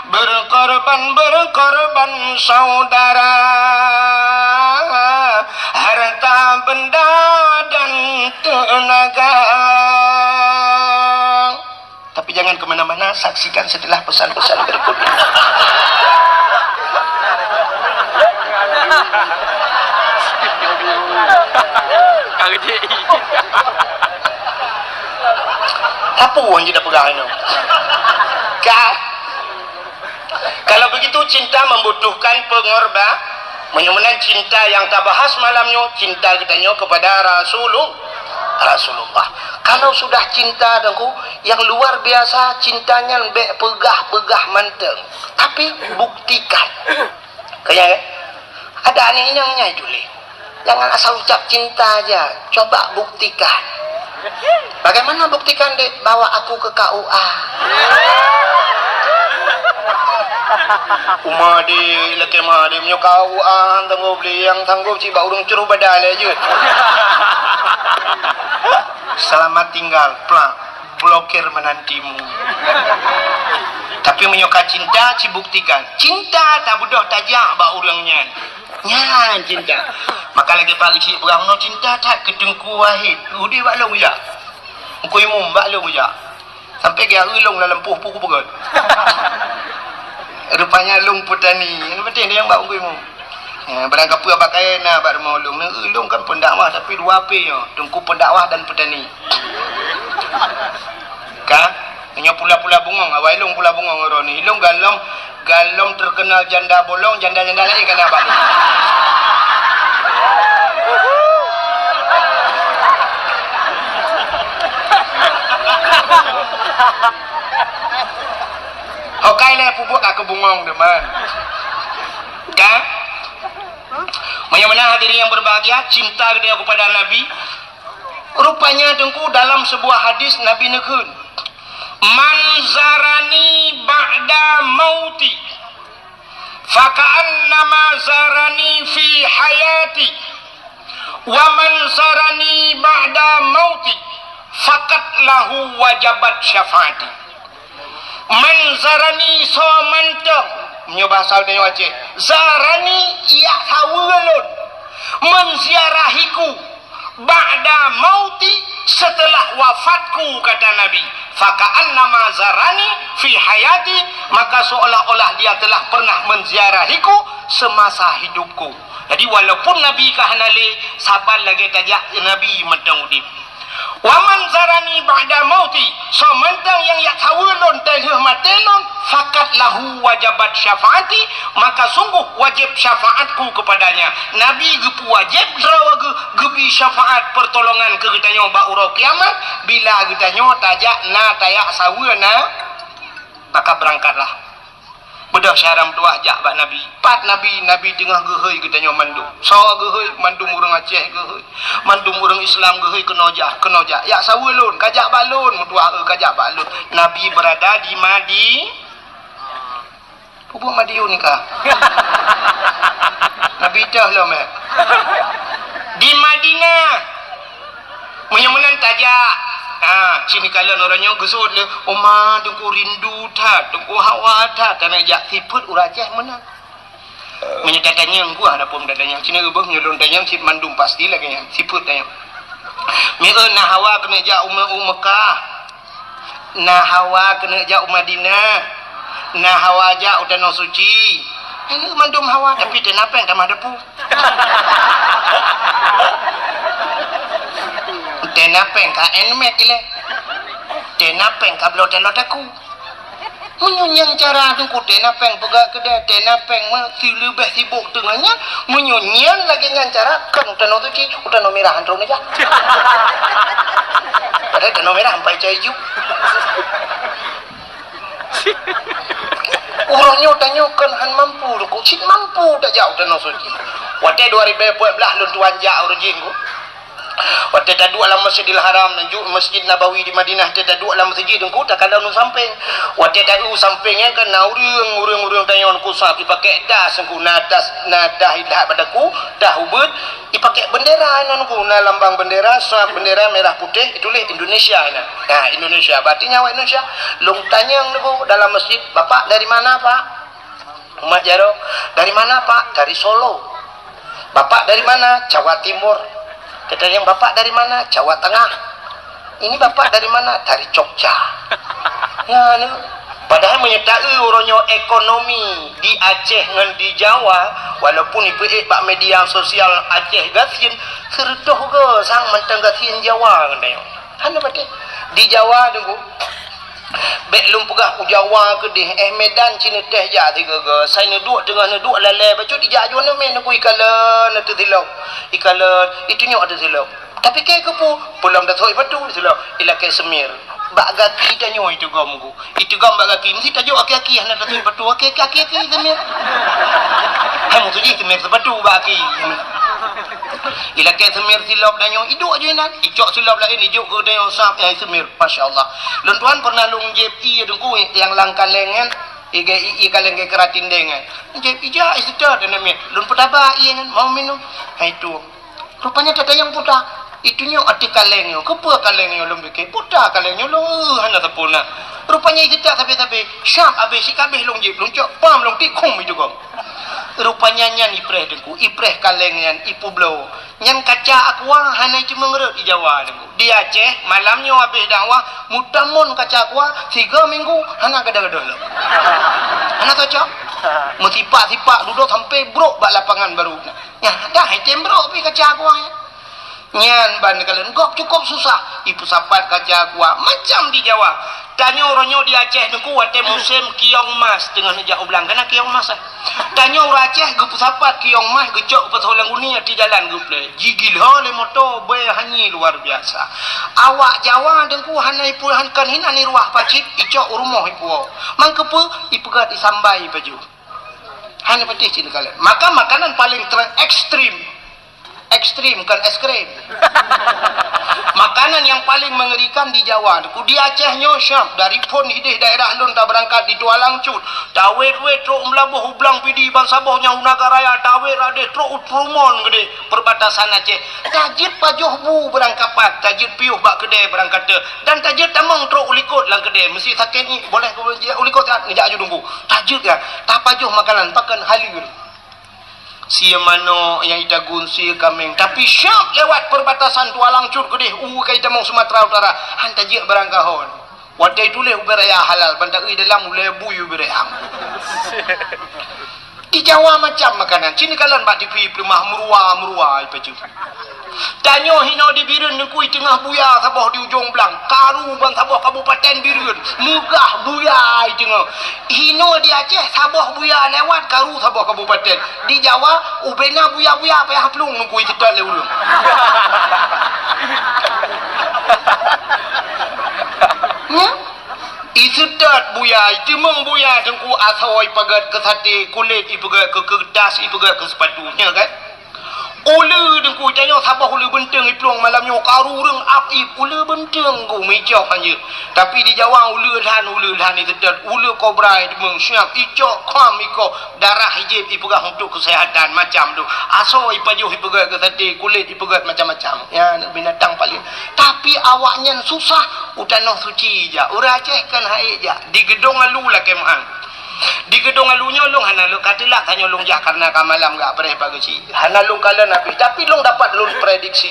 berkorban, berkorban saudara, harta benda dan tenaga. Tapi jangan ke mana-mana, saksikan setelah pesan-pesan berikut ini. Apa orang kita pegang ini? Ka? Kalau begitu, cinta membutuhkan pengorban. Meunyoe meunan cinta nyang tabahas malam nyoe, cinta geutanyoe kepada Rasulul-, Rasulullah. Kalau sudah cinta, Teungku, yang luar biasa cinta nyan bék peugah-peugah mantong, tapi buktikan. Kaya, ada aneuk inong nyai tuléh. Jangan asal ucap cinta aja, coba buktikan. Bagaimana buktikan, Dek? Bawa aku ke K U A. Uma, Dek, ilakée ma, Dek, meunyoe K U A, tanggob lé nyang sanggob cit bak ureuëng cruh badan lé jeuet. Selamat tinggal, plak, blokir menantimu. Tapi meunyoe ka cinta, cibuktikan. Cinta tabeudôh tajak bak ureuëng nyan. Nyan cinta. Maka lagée Pak Geuchik peugah, "Meunoe cinta that keu Teungku Wahid, udeb bak lôn jak. Teungku Imum bak lôn jak. Sampai geujak eu lôn lam lampôh peue kupeugét." Rupanya lôn peutani. Nyang penting dia nyang bak Teungku Imum. Ya, barang kapeue bak kayée na bak rumoh lôn. Neu eu lôn kan pendakwah, tapi dua P nyoe, Teungku pendakwah dan petani. Ka? Nyoe pula-pula bungong, awai lôn pula bungong droeneuh. Ilôn galom, galom terkenal janda bolong, janda-janda laén ka na bak lôn. Okai lé pubuet ka keu bungong teuma. Ya. Meunyoe meunan hadirin yang berbahagia, cinta geutanyoe kepada Nabi. Rupanya Teungku, dalam sebuah hadis Nabi neukheun, "Man zarani ba'da mauti, faka'annama zarani fi hayati, wa man zarani ba'da mauti, faqad lahu wajabat syafaati." Man zarani, soe mantong, meunyoe bahasa tanyoe Aceh, zarani, jak saweue lôn, menziarahiku, ba'da mauti, setelah wafatku, kata Nabi, faka'annama zarani fi hayati, maka seolah-olah dia telah pernah menziarahiku semasa hidupku. Jadi, walaupun Nabi ka hana lé, saban lagée tajak Nabi mantong udeb. "Wa man zarani ba'da mauti," soe mantong nyang jak saweue lôn teungoh maté lôn, "faqad lahu wajabat syafaati," maka sungguh wajéb syafaatku kepadanya. Nabi geupeuwajéb droe geu-, geubri syafaat peurtolongan keu geutanyoe bak uroe kiamat, bila geutanyoe tajak na tajak saweue na, maka beurangkatlah. Beudôh syedara meutuwah jak bak Nabi. Pat Nabi, Nabi teungoh geuhôi geutanyoe mandum. Soe geuhôi? Mandum ureuëng Aceh geuhôi. Mandum ureuëng Islam geuhôi keunoe jak, keunoe jak. Jak saweue lôn, kajak bak lôn, meutuwah, eu, kajak bak lôn. Nabi beurada di Madi-, peubuet Madiun ka. Nabi teuh lom, eh. Di Madinah. Meunyoe meunan tajak, ha, cit neukalon uroe nyoe geuseuôt lé, "Oma, Teungku rindu that, Teungku hawa that, hana jak." Sifeuet ureuëng Aceh meunan. Meunyoe tatanyong, ku hana phon tatanyong. Cit neuubeuh meunyoe lôn tanyong, cit mandum pasti lagée nyan. Sifeuet tanyong. Miseue na hawa keuneuk jak u Me-, u Mekah. Na hawa keuneuk jak u Madinah, na hawa jak u Tanoh Suci. Nyan mandum hawa, tapi teuh na péng tamah depu. Teuh na péng ka handmade ilée. Teuh na péng ka bloe taloe takue. Meunyoe nyan cara Teungku, teuh na péng peugah keudeh, teuh na péng meusileubeh sibok teungoh nyan, meunyoe nyan lagée nyan cara, kon u Tanoh Suci, u Tanoh Mirah han troh neujak. Padahai Tanoh Mirah ampai cai ju. Uroe nyoe tanyoe kon han mampu, Teungku, cit mampu tajak u Tanoh Suci. Watée dua ribu empat belas lôn tuan jak uroe jih, Teungku. Watée taduek lam Masjidil Haram, ju-, Masjid Nabawi di Madinah, watée taduek lam meuseujid, Teungku, takalon u sampéng. Watée taeu u sampéng nyan kan na ureuëng, ureuëng-ureuëng tanyoe, Teungku, sab, ipakék das, Teungku, na das, na das ilat bak daku, das ubeut, ipakék bendera nyan, Teungku, na lambang bendera, sab bendera merah putih, ituléh Indonesia nyan. Nah, Indonesia, berarti nyan awak Indonesia. Lôn tanyong, Teungku, dalam masjid, "Bapak dari mana, Pak?" Umat jaroe, "Dari mana, Pak?" "Dari Solo." "Bapak dari mana?" "Jawa Timur." Kita yang, "Bapak dari mana?" "Jawa Tengah." "Ini Bapak dari mana?" "Dari Jogja." Ya, ni. Padahai meunyoe taeu uroe nyoe ekonomi di Aceh ngon di Jawa, walaupun ipeuék bak media sosial Aceh gasien, seureutôh go sang mantong gasien Jawa ngon tanyoe. Hana patéh. Di Jawa, Teungku, bék lôn peugah u Jawa keudeh, eh, Medan cit neuteh jak sigoe-goe. Sai neuduek teungoh neuduek lalé bacut ijak junoe mé neukui ikalon ateueh silop. Ikalon, itunyok ateueh silop. Tapi keu keupeue? Peulom tasok ipatu silop, ilakée seumir. Bak gaki tanyoe itugom, Teungku. Itugom bak gaki, meusti tajok aki-aki hana tasok ipatu, aki-aki, aki-aki seumir. Hai, maksud jih seumir seupatu bak aki. Ilakée seumir silop tanyoe, iduek ju inan, icok silop laén, ijok keu tanyoe sab, eh, seumir. Masya Allah. Lôn tuan pernah lôn jieb ié Teungku nyang lam kaleng nyan, ié, ié, ié kaleng geukeuratin deng nyan. Jieb ija iseutôt aneuk miet. Lôn peutaba ié nyan, mau minum. Hai tu. Rupanya tatanyong buta. Itunyok ateueh kaleng nyoe. Keupeue kaleng nyoe lôn pike? Buta kaleng nyoe lôn, eh, hana sapeue na. Rupanya iseutôt sabe-sabe. Syab abéh sikabéh lôn jieb, lôn cok pam lôn tiek khum itugom. Rupanya nyan ipreh Teungku, ipreh kaleng nyan, ipeubloe. Nyan kaca aqua hana ceumeung rhot di Jawa, Teungku. Di Aceh, malam nyoe habéh dakwah, meutamon kaca aqua, sigoe minggu hana gadoh-gadoh lom. Hana cocok. Meusipak-sipak dudoe sampoe brok bak lapangan baru. Nyan dah item brok pih kaca aqua nyan. Nyan ban kalon gob cukup susah. Ipeusapat kaca aqua macam di Jawa. Tanyoe uroe nyoe di Aceh Teungku, watée musém kiong mas teungoh neujak u blang, kana kiong mas, eh. Tanyoe ureuëng Aceh geupeusapat kiong mas, geucok u Pasoe Langguni ateueh jalan geuplé. Jigila lé moto, bée hanyi luar biasa. Awak Jawa Teungku hana ipu-, han-, kon hinan iruwah pacit, icok u rumoh ipuwoe. Man keupeue? Ipeugét isambai baju. Hana patéh cit neukalon. Maka makanan paling ter-, ekstrim. Ekstrim, bukan es krim. Makanan yang paling mengerikan di Jawa. Ku di Aceh nyoe siap, dari phon hideh daerah lôn tabeurangkat di Tualang Cut. Tawet-wet trok u Meulaboh, u Blang Pidie, ban saboh nyang u Nagan Raya, tawet radeh trok u Trumon Geudeh, perbatasan Aceh. Tajeuet pajoh bu beurangkapat, tajeuet piôh bak keudè beurangkate, dan tajeuet tamong trok u likot lam keudè. Meusti sakét ngiek, boleh keu jijak u likot, siat, neujak aju dungku. Tajeuet kan, tapajoh makanan, pakon halal. Sie manok nyang itagun, sie kaméng. Tapi siap lewat perbatasan Tualang Cut Geudeh, u ka itamong Sumatera Utara, han tajeuet barang kahon. Watèe tuléh ubé raya halal, ban taeu dalam ulèe bui ubé raya. Di Jawa macam makanan. Cit neukalon bak T V peuleumah, meuruwa-meuruwa ipajoh. Tanyoe hinoe di Bireuen Teungku, i teungoh buya saboh di ujong blang, karu ban saboh kabupaten Bireuen, meugah buya i teungoh. Hinoe di Aceh saboh buya lewat, karu saboh kabupaten. Di Jawa, ubena buya-buya payah plueng Teungku, iseutôt lé ureueng. Nyan? Iseutôt buya, iteumeung buya Teungku, asoe ipeugèt keu saté, kulét ipeugèt keu keuretas, ipeugèt keu seupatu, nyan kan? Uleue Teungku, tanyoe saboh uleue beunteung iplueng malam nyoe, karu ureueng ap ip, uleue beunteung Teungku, meuicok hanjeuet. Tapi di Jawa uleue lhan, uleue lhan iseutôt, uleue kobra iteumeung siap, icok kham ikoh, darah ijieb ipeugah untuk kesehatan, macam tu. Asoe ipajoh ipeugèt keu saté, kulét ipeugèt macam-macam. Ya, binatang paléng. Tapi awaknyan susah u Tanoh Suci jak. Ureueng Aceh kan hai jak. Di Geudong Alu lakèe meu'ah. Di Geudong Alu nyoe lôn hana lôn ka teulak, tanyoe lôn jak karena ka malam gak preh pagi cit. Hana lôn kalon habéh, tapi lôn dapat lôn prediksi.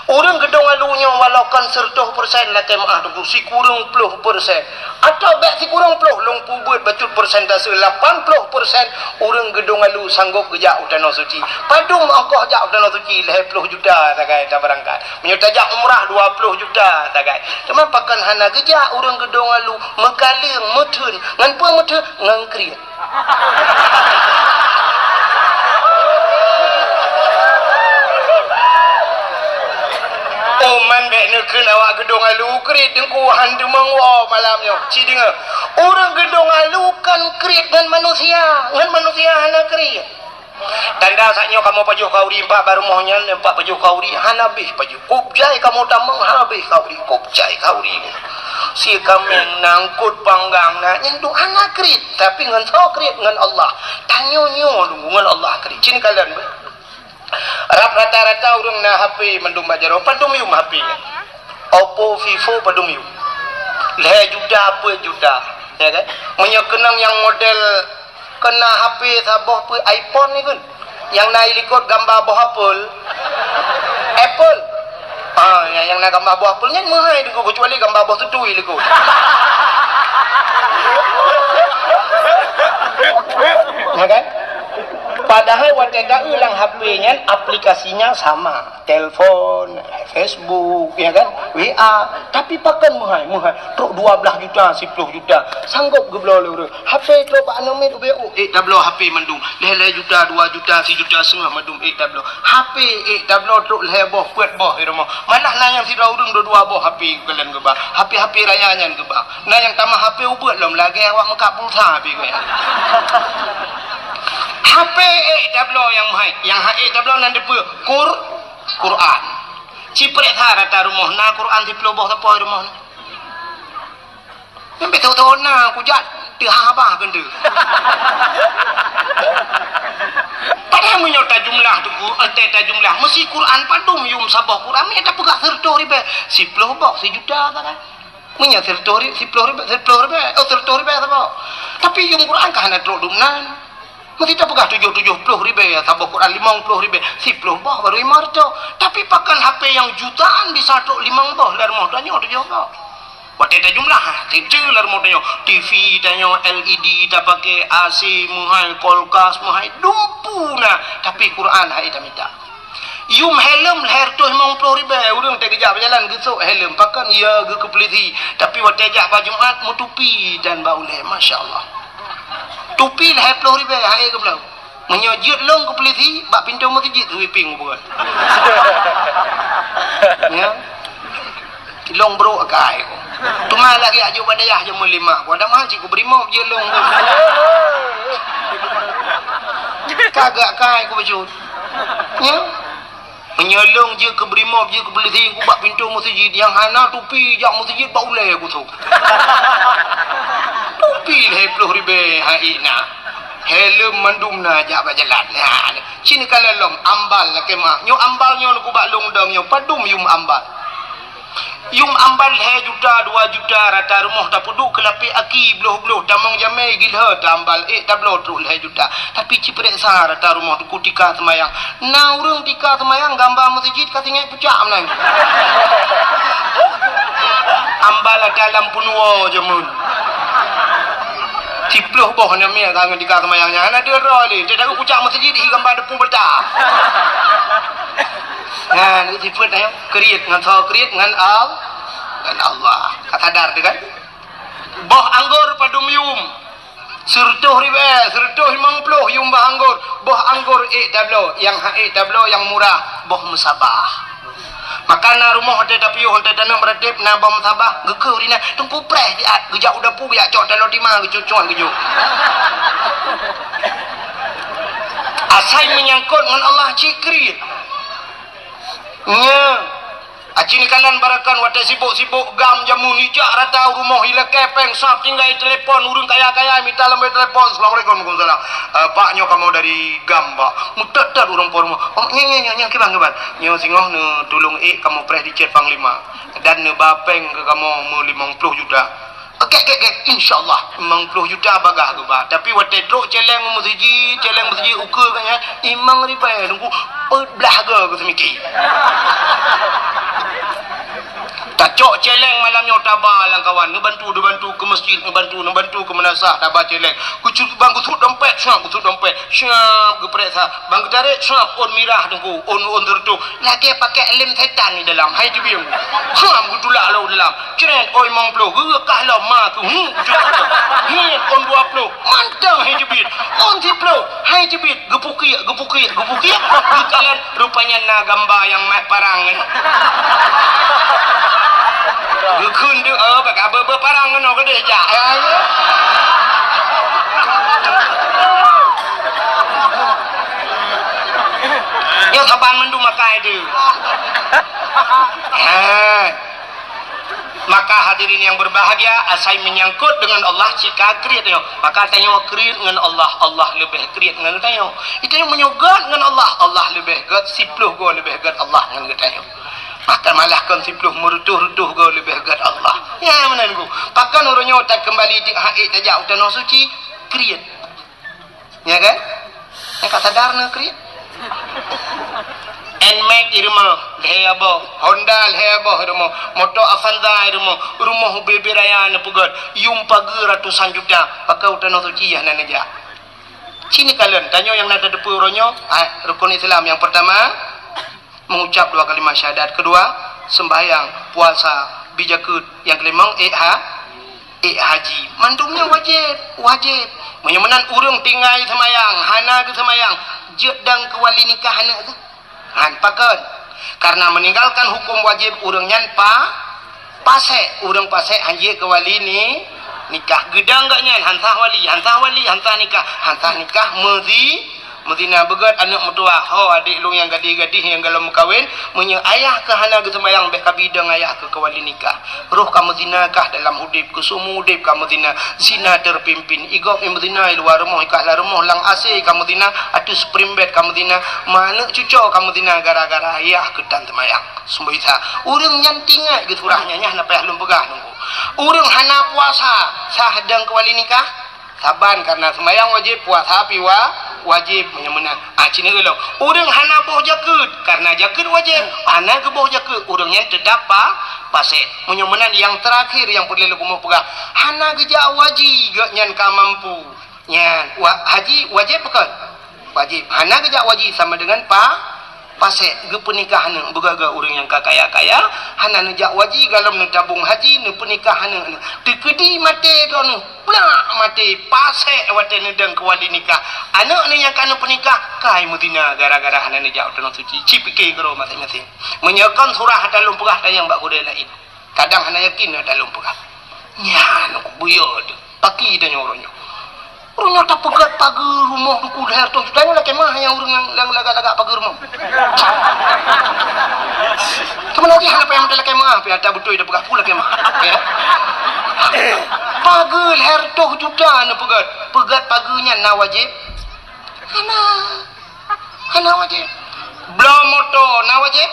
Ureueng Geudong Alu nyoe walau kon seratus persen lakèe meu'ah Teungku, sikureueng ploh persen. Atau bèk sikureueng ploh, lôn peubeuet bacut persentase, lapan ploh persen ureueng Geudong Alu sanggop geujak u Tanoh Suci. Padum ongkoh jak u Tanoh Suci, lhèe ploh juta sagai tabeurangkat. Meunyoe tajak umrah dua ploh juta sagai. Teuma pakon hana geujak ureueng Geudong Alu, meukaleueng, meutheun. Ngon peue meutheun? Ngon kriet. Oh, man bèk neukheun awak Geudong Alu kriet Teungku, han teumeung woe malam nyoe. Ci deungö. Ureueng Geudong Alu kon kriet ngon manusia, ngon manusia hana kriet. Tanda saat nyoe kamoe pajoh khauri, empat bak rumoh nyan, empat pajoh khauri, hana habéh pajoh. Kop jai kamoe tamong, hana habéh khauri, kop jai khauri. Sie kaméng na, eungkôt panggang na, nyan tu hana kriet, tapi ngon soe kriet? Ngon Allah. Tanyoe nyoe Teungku ngon Allah kriet. Ci neukalon beuh. Rab rata-rata ureueng na HP mandum bak jaroe, padum yum HP nyan. Oppo, Vivo padum yum. Lhèe juta, peuet juta, ya kan? Meunyoe keunong nyang model Keu na HP saboh peuet iPhone ni kan. Nyang na i likot gamba boh apel. Apple. Ha, nyang, nyang na gamba boh apel nyan meuhai Teungku, kecuali gamba boh teutui likot. Ya kan? Padahai watèe ta-eu lam HP nyan aplikasinya sama. Telepon, Facebook, ya kan? W A. Tapi pakon meuhai, meuhai. Trok dua belas juta, siploh juta. Sanggop geubloe lé ureueng. HP trok bak aneuk miet ubé, oh, ék tabloe HP mandum. Lhèe-lhèe juta, dua juta, sijuta seutengah mandum ék tabloe. HP ék tabloe trok lhèe boh, peuet boh di rumoh. Malah na nyang sidroe ureueng dua-dua boh HP geukalon geuba. HP-HP raya nyan geuba. Na nyang tamah HP ubeut lom lagèe awak meukat pulsa pih geuya. HP ék tabloe nyang meuhai. Nyang han ék tabloe nan dipeue? Qur-, Quran. Ci preh that rata rumoh na Quran siploh boh sapo rumoh na. Nyang beutôi-beutôi na kujak teuhah bah keuneuk. Padahai meunyoe tajumlah Teungku, eh, tajumlah, meusi Quran padum yum saboh Quran, meunyoe tapeugah sireutoh ribèe, siploh boh, sijuta sagai. Meunyoe sireutoh ri-, siploh ribèe, siploh ribèe, oh, sireutoh ribèe saboh. Tapi yum Quran ka hana trok dum nan. Meusti tapeugah tujoh, tujoh ploh ribèe, saboh Quran limong ploh ribèe, siploh boh baru limong reutôh. Tapi pakon HP nyang jutaan bisa trok limong boh lam rumoh tanyoe tujoh boh. Watèe tajumlah, teuntèe lam rumoh tanyoe, TV tanyoe, L E D tapaké, A C meuhai, kulkas meuhai, dumpeue na, tapi Quran han ék tamita. Yum helm lhèe reutôh limong ploh ribèe, ureueng teugeujak beujalan geusok helm, pakon? Ya, geukeupeuleudi. Tapi watèe jak bak Jumat, meutupi dan bak ulèe, masya Allah. Tupi lhèe ploh ribèe, han ék geubloe. Meunyoe jeuet lôn keu peulisi, bak pintoe meuseujid sweeping buet. Ya. Lôn brok akai. Teuma lagèe aju bak dayah jeuet meulimah. Ku ada mah cit ku bri mop jeuet lôn. Kagak kai ku bacut. Nya? Meunyoe lôn jeuet keu brimob, jeuet keu polisi, ku bak pintoe meuseujid nyang hana tupi jak meuseujid bak ulèe ku su. Tupi lhèe ploh ribèe hai na. Helm mandum na jak bak jalan. Nah, sini ka lom ambal lakèe meu'ah. Nyoe ambal nyoe ku bak lôn dong nyoe padum yum ambal. Yum ambal lhèe juta, dua juta rata rumoh tapeuduek keu lapèe aki bloh-bloh tamong jamèe gilhèe ta ambal ék tabloe trok lhèe juta. Tapi ci peuriksa rata rumoh teungku tika seumayang. Na ureueng tika seumayang gamba meuseujid ka singèt pucak meunan. Ambal ata lam peunuwoe jameun. Siploh boh na miet ka ngon tika seumayang nyan hana deurôh lé. Teudaru pucak meuseujid hi gamba deupeu beuta. Nyan sifeuet nyan kriet ngon soe kriet ngon Al-, ngon Allah. Ka sadar teuh kan? Boh anggor padum yum. Sireutoh ribèe, sireutoh limong ploh yum boh anggor. Boh anggor ék tabloe, nyang han ék tabloe nyang murah, boh meusabah. Maka na rumoh watèe tapiôh, watèe taneuk meuratéb na boh meusabah, geukheun ri na, teungku preh siat, geujak u dapu, geujak cok taloe tima, geucok-cok geujok. Asai meunyangkot ngon Allah cit kriet. Nya, aci nikalan barakan watèe sibok-sibok gam jameun ijak rata u rumoh ilakèe pèng sab tinggai telepon ureueng kaya-kaya mita lamboi telepon, "Assalamualaikum." "Waalaikumsalam." "Eh, Pak, nyoe kamoe dari gam, Pak." Meutot-tot ureueng po rumoh. "Oh, nyan, nyan, nyan, nyan, kiban, kiban." "Nyoe singoh neutulông ék kamoe preh di Cét Panglima dan neuba pèng keu kamoe meulimong ploh juta." "Oke, oke, oke, insyaallah." Limong ploh juta bagah geuba. Tapi watèe trok cèlèng meuseujid, cèlèng meuseujid ukeue geuh nyan, limong ribèe teungku, peuet blah goe geuseumiké. Tacok cèlèng malam nyoe taba lam kawan, neubantu, neubantu keu meuseujid, neubantu, neubantu keu meunasah, taba cèlèng. Geucut bang geusuet dompet, siap geusuet dompet. Siap geupareksa. Bang geutarek, siap ôn mirah teungku, ôn, ôn sireutoh. Lagèe pakèk lem setan di dalam, hai teubieng. Siap geutulak lom dalam. Cret, ôn limong ploh, geureukah lom ma keu hu. Cret, ôn dua ploh, mantong hai teubiet. Ôn siploh, hai teubiet. Geupukiek, geupukiek, geupukiek. Geukalon, rupanya na gamba nyang mat parang. Geukheun deuh, oh, bak abeuh-abeuh parang keunoe keudeh jak. Nyoe saban mandum makai deuh. Ha. Maka hadirin yang berbahagia, asai menyangkut dengan Allah, cika kriet nyoe. Maka tanyoe kriet ngon Allah, Allah leubeh kriet ngon tanyoe. Tanyoe meunyoe gèt ngon Allah, Allah leubeh gèt, siploh goe leubeh gèt Allah ngon geutanyoe. Maka malah kon siploh, meureutoh-reutoh goe leubeh gèt Allah. Ya, meunan ku. Pakon uroe nyoe takeumbali di hak tajak u Tanoh Suci, kriet. Ya kan? Nyang ka sadar na kriet. Nmax i rumoh, lhèe boh. Honda lhèe boh i rumoh. Moto Avanza i rumoh. Rumoh ubé-ubé raya neupeugèt. Yum pageue ratusan juta. Pakon u Tanoh Suci hana neujak. Sini kalon, tanyoe nyang na tateupeue uroe nyoe, ah, rukun Islam nyang pertama, mengucap dua kalimat syahadat. Kedua, sembahyang, puasa, bi jakeuet. Nyang keulima, ék ha-, ék haji. Mandum nyan wajéb, wajéb. Meunyoe meunan ureueng tinggai seumayang, hana geuseumayang, jeuet dong keu wali nikah aneuk geuh. Han, pakon? Karena meninggalkan hukum wajib ureueng nyan pa-, pasék. Ureueng pasék han jeuet keu wali ni-, nikah. Geudong geuh nyan, han sah wali, han sah wali, han sah nikah, han sah nikah, meuzi-, Meuzina beugèt aneuk meutuwah, ho adék lôn nyang gadih-gadih nyang golom meukawen, meunyoe ayah keuh hana geuseumayang bèk kabi dong ayah keuh keu wali nikah. Roh kamoe zina kah dalam udép, keu seumeu udép kamoe zina, zina terpimpin. I gob i meuzina i luwa rumoh, i kahla rumoh, lam AC kamoe zina, ateueh spring bed kamoe zina, ma aneuk cuco kamoe zina gara-gara ayah keuh tan seumayang. Seumbah Isa, ureueng nyan tingat geusurah nyan, nyan hana payah lôn peugah nunggu. Ureueng hana puasa, sah dong keu wali nikah? Saban, karena seumayang wajéb, puasa pi wa-, wajéb, meunyoe meunan. Ah, cit nyoe lom. Ureueng hana boh jakeuet, karena jakeuet wajéb, hana geuboh jakeuet, ureueng nyan teutap pa-, pasék. Meunyoe meunan, nyang teurakhir nyang peureulèe lôn keumeung peugah, hana geujak haji geuh nyan ka mampu. Nyan, wa-, haji wajéb bukon? Wajéb. Hana geujak haji sama dengan pa-, pasék, geupeunikah aneuk. Beugöt-göt ureueng nyang ka kaya-kaya, hana neujak haji, golom neutabong haji, neupeunikah aneuk. Teukeudi maté droeneuh, plak maté, pasék watèe neudong keu wali nikah. Aneuk neuh nyang ka neupeunikah, kai meuzina gara-gara hana neujak u tanoh suci. Ci pike keudroe maséng-maséng. Meunyoe kon surah ata lôn peugah tanyong bak gurèe laén. Kadang hana yakin ata lôn peugah. Nyan, buyôt teuh. Paki tanyoe uroe nyoe. Ureueng nyoe tapeugét pageue rumoh Teungku lhèe reutôh juta nyoe lakèe meu'ah nyang ureueng nyang, nyang lagak-lagak pageue rumoh. Seubeuna jih hana payah meuteulakèe meu'ah, pih ata beutôi tapeugah peue lakèe meu'ah. Ya. Pageue lhèe reutôh juta neupeugét. Peugét pageue nyan na wajéb? Hana. Hana wajéb. Bloe moto na wajéb?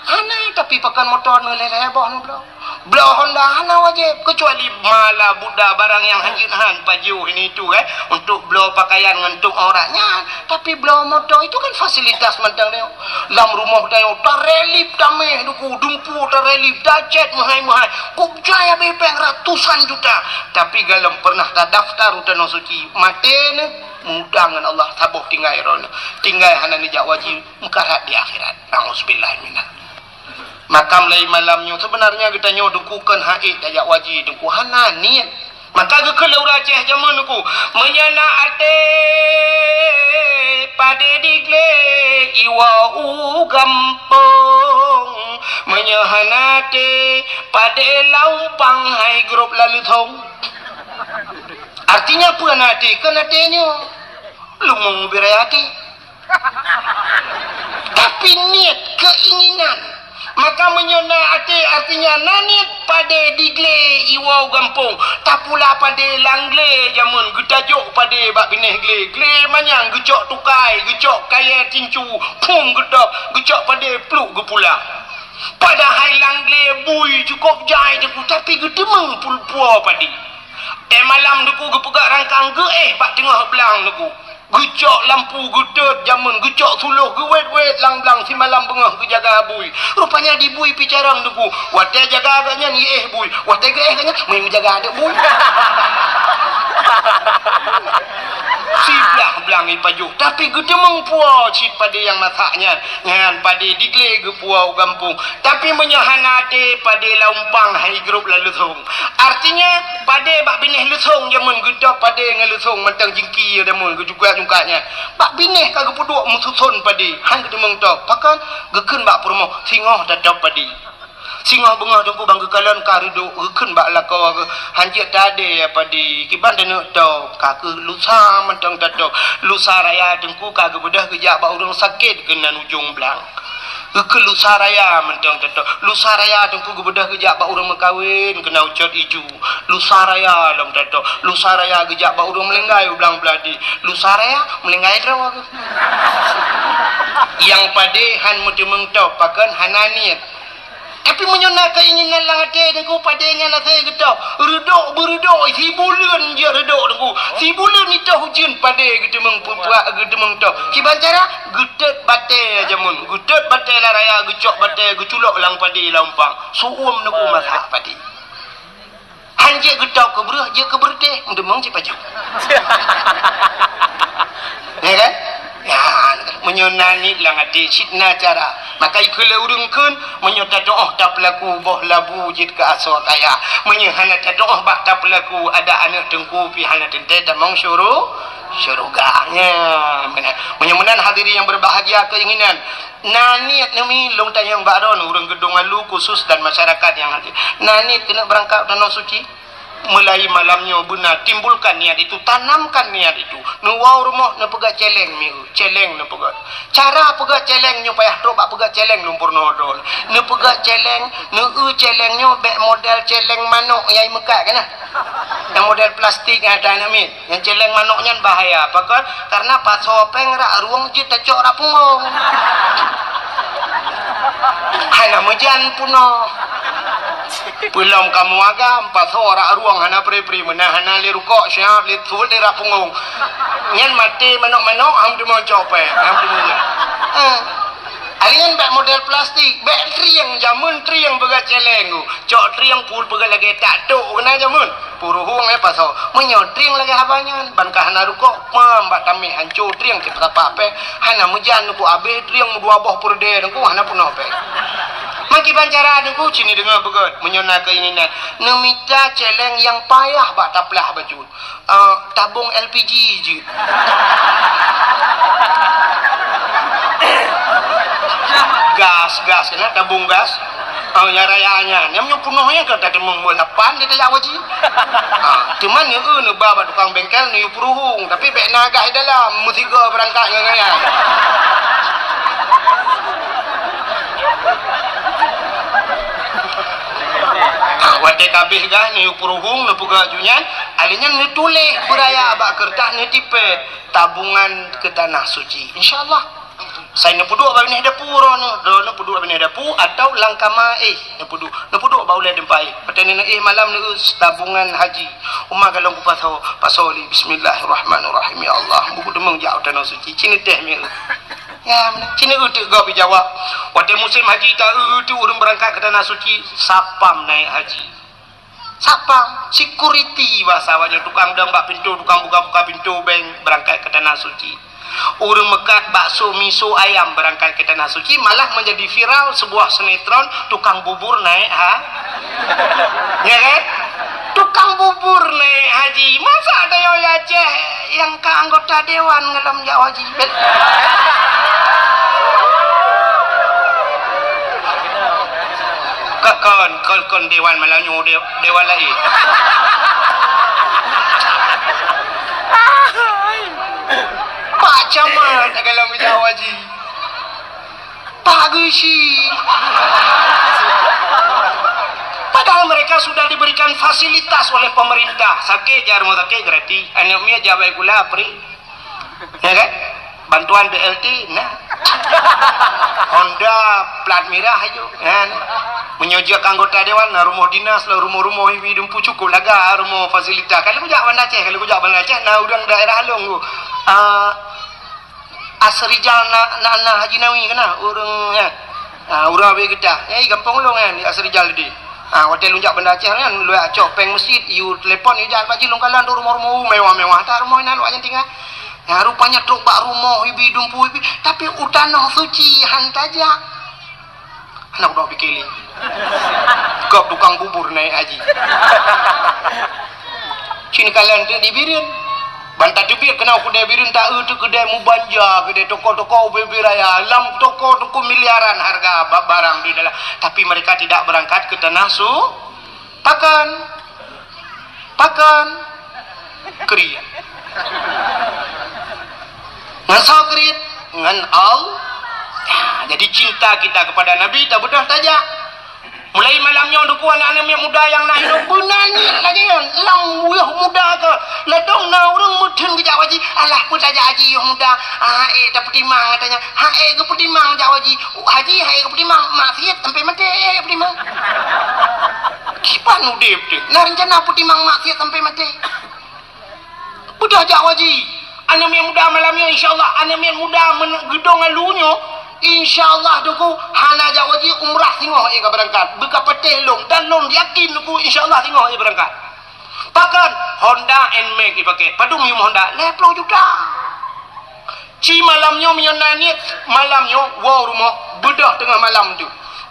Hana, tapi pakon moto neuh lhèe-lhèe boh neubloe. Bloe Honda hana wajéb, keucuali mala buda barang nyang hanjeuet han pajoh ini itu, eh, untuk bloe pakaian ngon tutup aurat nyan. Tapi bloe moto itu kan fasilitas mantong nyoe. Lam rumoh tanyoe tarelip tamèh Teungku, dumpeue tarelip, tacèt meuhai-meuhai. Kok jai abéh péng ratusan juta. Tapi galom pernah tadaftar u Tanoh Suci, maté neuh, meuutang ngon Allah, saboh tinggai droeneuh. Tinggai hana neujak wajéb, meukarat di akhirat. Nauzubillah minal. Maka mulai malam nyoe, seubeunarnya geutanyoe Teungku kon han ék tajak wajéb Teungku, hana niet. Maka geukheun lé ureueng Aceh jameun Teungku, meunyoe na até padé di glé iwoe u gampông, meunyoe hana até padé lam umpang hai grob lam leuthong. Artinya peue na até? Kon até nyoe. Leumo beu raya até. Tapi niet, keinginan. Maka meunyoe na até, artinya na niet padé di glé iwoe u gampông. Tapula padé lam glé jameun, geutajok padé bak binéh glé. Glé manyang geucok tukai, geucok kayèe tincu, phom geutôb, geucok padé pluek geupula. Padahai lam glé bui cukôp jai Teungku, tapi geuteumeung pul-, puwoe padé. Éh malam Teungku geupeugah rangkang geuéh bak teungoh blang Teungku. Geucok lampu geutot jameun, geucok suloh geuwét-wét lam blang simalam beungoh geujaga bui. Rupanya di bui pih carông Teungku. Watèe jaga gobnyan geuéh bui, watèe geuéh gobnyan meujaga aneuk bui. Siblah blang ipajoh, tapi geuteumeung puwoe cit padé nyang masak nyan. Nyan padé di glé geupuwoe u gampông. Tapi meunyoe hana até padé lam umpang hai grob lam leuthong. Artinya, padé bak binéh leuthong jameun geutôb padé ngon leuthong mantong jingki jameun geujungkat-jungkat nyan. Bak binéh ka geupeuduek meususon padé, han geuteumeung tôb. Pakon? Geukheun bak peurumoh, singoh tatôb padé. Singoh beungoh Teungku ban geukalon ka reudôk, geukheun bak lakoe geuh, han jeuet tadé padé, kiban taneuk tôb, ka keuh lusa mantong tatôb. Lusa raya Teungku ka geubeudôh geujak bak ureueng sakét keunan ujong blang. Geukheun lusa raya mantong tatôb. Lusa raya Teungku geubeudôh geujak bak ureueng meukawen keunan ucot iju. Lusa raya lom tatôb. Lusa raya geujak bak ureueng meulinggai u blang beuladi. Lusa raya meulinggai droe geuh. Nyang padé han meuteumeung tôb, pakon? Hana niet. Tapi meunyoe na keinginan lam até Teungku, padé nyan asai geutôb. Reudôk beureudôk, sibuleuen jeuet reudôk Teungku. Sibuleuen itôh ujeuen padé geuteumeung peupuak, geuteumeung tôb. Kiban cara? Geutot batèe jameun. Geutot batèe lam raya, geucok batèe, geuculok lam padé lam umpang. Su'uem Teungku masak padé. Han jeuet geutôb keu breueh, jeuet keu beureutéh, meuteumeung cit pajoh. Ya kan? Ya, meunyoe na niet lam até, cit na cara. Maka ikheun lé ureueng kheun, meunyoe tatu'oh tapeulaku boh labu jeuet keu asoe kaya. Meunyoe hana tatu'oh bak tapeulaku, adak aneuk Teungku pih hana teuntèe tamong syuru-, syeuruga. Nyan, meunan. Meunyoe meunan hadirin yang berbahagia keinginan, na niet neumi lôn tanyong bak droeneuh ureueng Geudong Alu khusus dan masyarakat nyang hadir. Na niet keuneuk beurangkat u Tanoh Suci? Mulai malam nyoe beuna timbulkan niat itu, tanamkan niat itu. Neuwoe u rumoh neupeugah cèlèng mieu, cèlèng neupeugah. Cara peugah cèlèng nyoe payah trok bak peugah cèlèng lôn peurunoe droe. Neupeugah cèlèng, neueu cèlèng nyoe bèk model cèlèng manok nyang imeukat kana. Nyang model plastik nyang ada aneuk miet. Nyang cèlèng manok nyan bahaya. Pakon? Karena pasoe pèng rak rueng jeuet tacok rak punggong. Hana meujan peunoh. Peulom kamoe agam, pasoe rak rueng hana pri-pri, meunan hana lé rukok, siap lé suet lé rak punggong. Nyan maté manok-manok, han teumeucok pèng, han teumeujan. Eh. Ari nyan bèk model plastik, bèk trieng, jameun trieng peugah cèlèng. Cok trieng pul peugah lagèe tak tok keunan jameun. Puruhueng, eh, pasoe. Meunyoe trieng lagèe haba nyan, ban ka hana rukok, pam bak tamèh hanco trieng cit peusapat pèng. Hana meujan Teungku, abéh trieng meudua boh peureudèe Teungku, hana peunoh pèng. Meukiban cara Teungku, cit neudeungö beugöt. Meunyoe na keuinginan, neumita cèlèng nyang payah bak taplah bacut. Ah, tabong L P G jeuet. Gas, gas, keunan tabong gas. Oh, nyang raya nyan. Nyang meunyoe peunoh nyan ka tateumong buet lapan di tajak haji. Ha, teuma neu-eu neuba bak tukang bengkel neuyue peuruhueng, tapi bèk na gah di dalam, meusigoe beurangkat ngon nyan. Ha, watèe ka abéh gah neuyue peuruhueng, neupeugah ju nyan, alèh nyan neutuléh beuraya bak keureutah neutipèe tabungan keu tanah suci. Insya Allah. Sai neupeuduek bak binéh dapu droeneuh, droeneuh peuduek bak binéh dapu atau lam kama éh neupeuduek, neupeuduek bak ulèe teumpat éh. Watèe neuéh malam neu tabungan haji. Uma galong kupasoe, pasoe lé bismillahirrahmanirrahim. Ya Allah, buku deungon jak u tanoh suci. Ci neutéh meu'eu. Ya, meunan. Ci neu'eu teuk gob jawab. Watèe musém haji ta-eu teuk ureueng beurangkat keu tanoh suci, sapam naik haji. Satpam, security bahasa awaknyan, tukang dong bak pintoe, tukang buka-buka pintoe bank beurangkat keu Tanah Suci. Ureueng meukat bakso, miso, ayam beurangkat keu Tanah Suci, malah menjadi viral sebuah sinetron tukang bubur naik ha-, ya kan? Tukang bubur naik haji. Masa tanyoe di Aceh nyang ka anggota dewan ngon lom jak haji? Kon, kon, kon dewan malam nyoe, de-, dewan laén. Pak Camat dalam bidang haji. Pak Geuchik. Padahal mereka sudah diberikan fasilitas oleh pemerintah. Sakét jak rumah sakit gratis. Aneuk miet jak bak sikula free. Ya kan? Bantuan B L T, nah. Honda plat mirah aju, kan? Meunyoe jeuet keu anggota dewan, nah, rumoh dinas lah, rumoh-rumoh ibi dumpu cukup laga rumoh fasilitas. Kalau kujak Banda Aceh, kalau kujak Banda Aceh, nah, ureueng daerah lôn tu. Ah, Asrijal na, na, na Haji Nawi keunan, ureueng, ya. Ah, ureueng abéh geutah. Eh, gampông lôn nyan, di Asrijal tadi. Ah, watèe lôn jak Banda Aceh nyan, lôn cok péng meuseujid, yue telepon, yue jak bak jih lôn kalon tu rumoh-rumoh mewah-mewah. That rumoh inan awak nyan tinggai. Nyan rupanya trok bak rumoh ibi dumpu ibi, tapi u Tanoh Suci han tajak. Hana kudoe pike lé. Gob tukang bubur naik haji. Cit kalon teuk di Bireuen. Ban tateubiet keunoe keudè Bireuen, ta-eu teuk keudè mubanja, keudè toko-toko ubé-ubé raya. Lam toko-toko miliaran harga ba-, barang di dalam. Tapi mereka tidak berangkat ke tanah su-, Pakon? Pakon? Kriet. Ngon soe kriet? Ngon Allah. Ya, jadi cinta kita kepada Nabi tabeudôh tajak. Mulai malam nyoe, Teungku, aneuk-aneuk miet muda nyang na hidup, beuna niet lagèe nyan. Lam yoh muda ka, ladôm na ureueng meutheun geujak haji. Alah, peue tajak haji yoh muda? Ah, ék tapeutimang, katanya. Ha, ék geupeutimang jak haji. Haji, ha ék geupeutimang, maksiet sampai maté, ék geupeutimang. Kiban udép teuh, na rencana peutimang maksiet sampai maté. Beudôh jak haji. Aneuk miet muda malam nyoe, insya Allah, aneuk miet muda men-, geudong alu nyoe, insya Allah, Teungku, hana jak haji, umrah singoh ék ka beurangkat. Beu ka patéh lôn, dan lôn yakin, Teungku, insya Allah, singoh ék beurangkat. Pakon? Honda Nmax ipakè. Padum yum Honda? Lhèe ploh juta. Ci malam nyoe meunyoe na niet, malam nyoe woe rumoh, beudôh teungoh malam tu.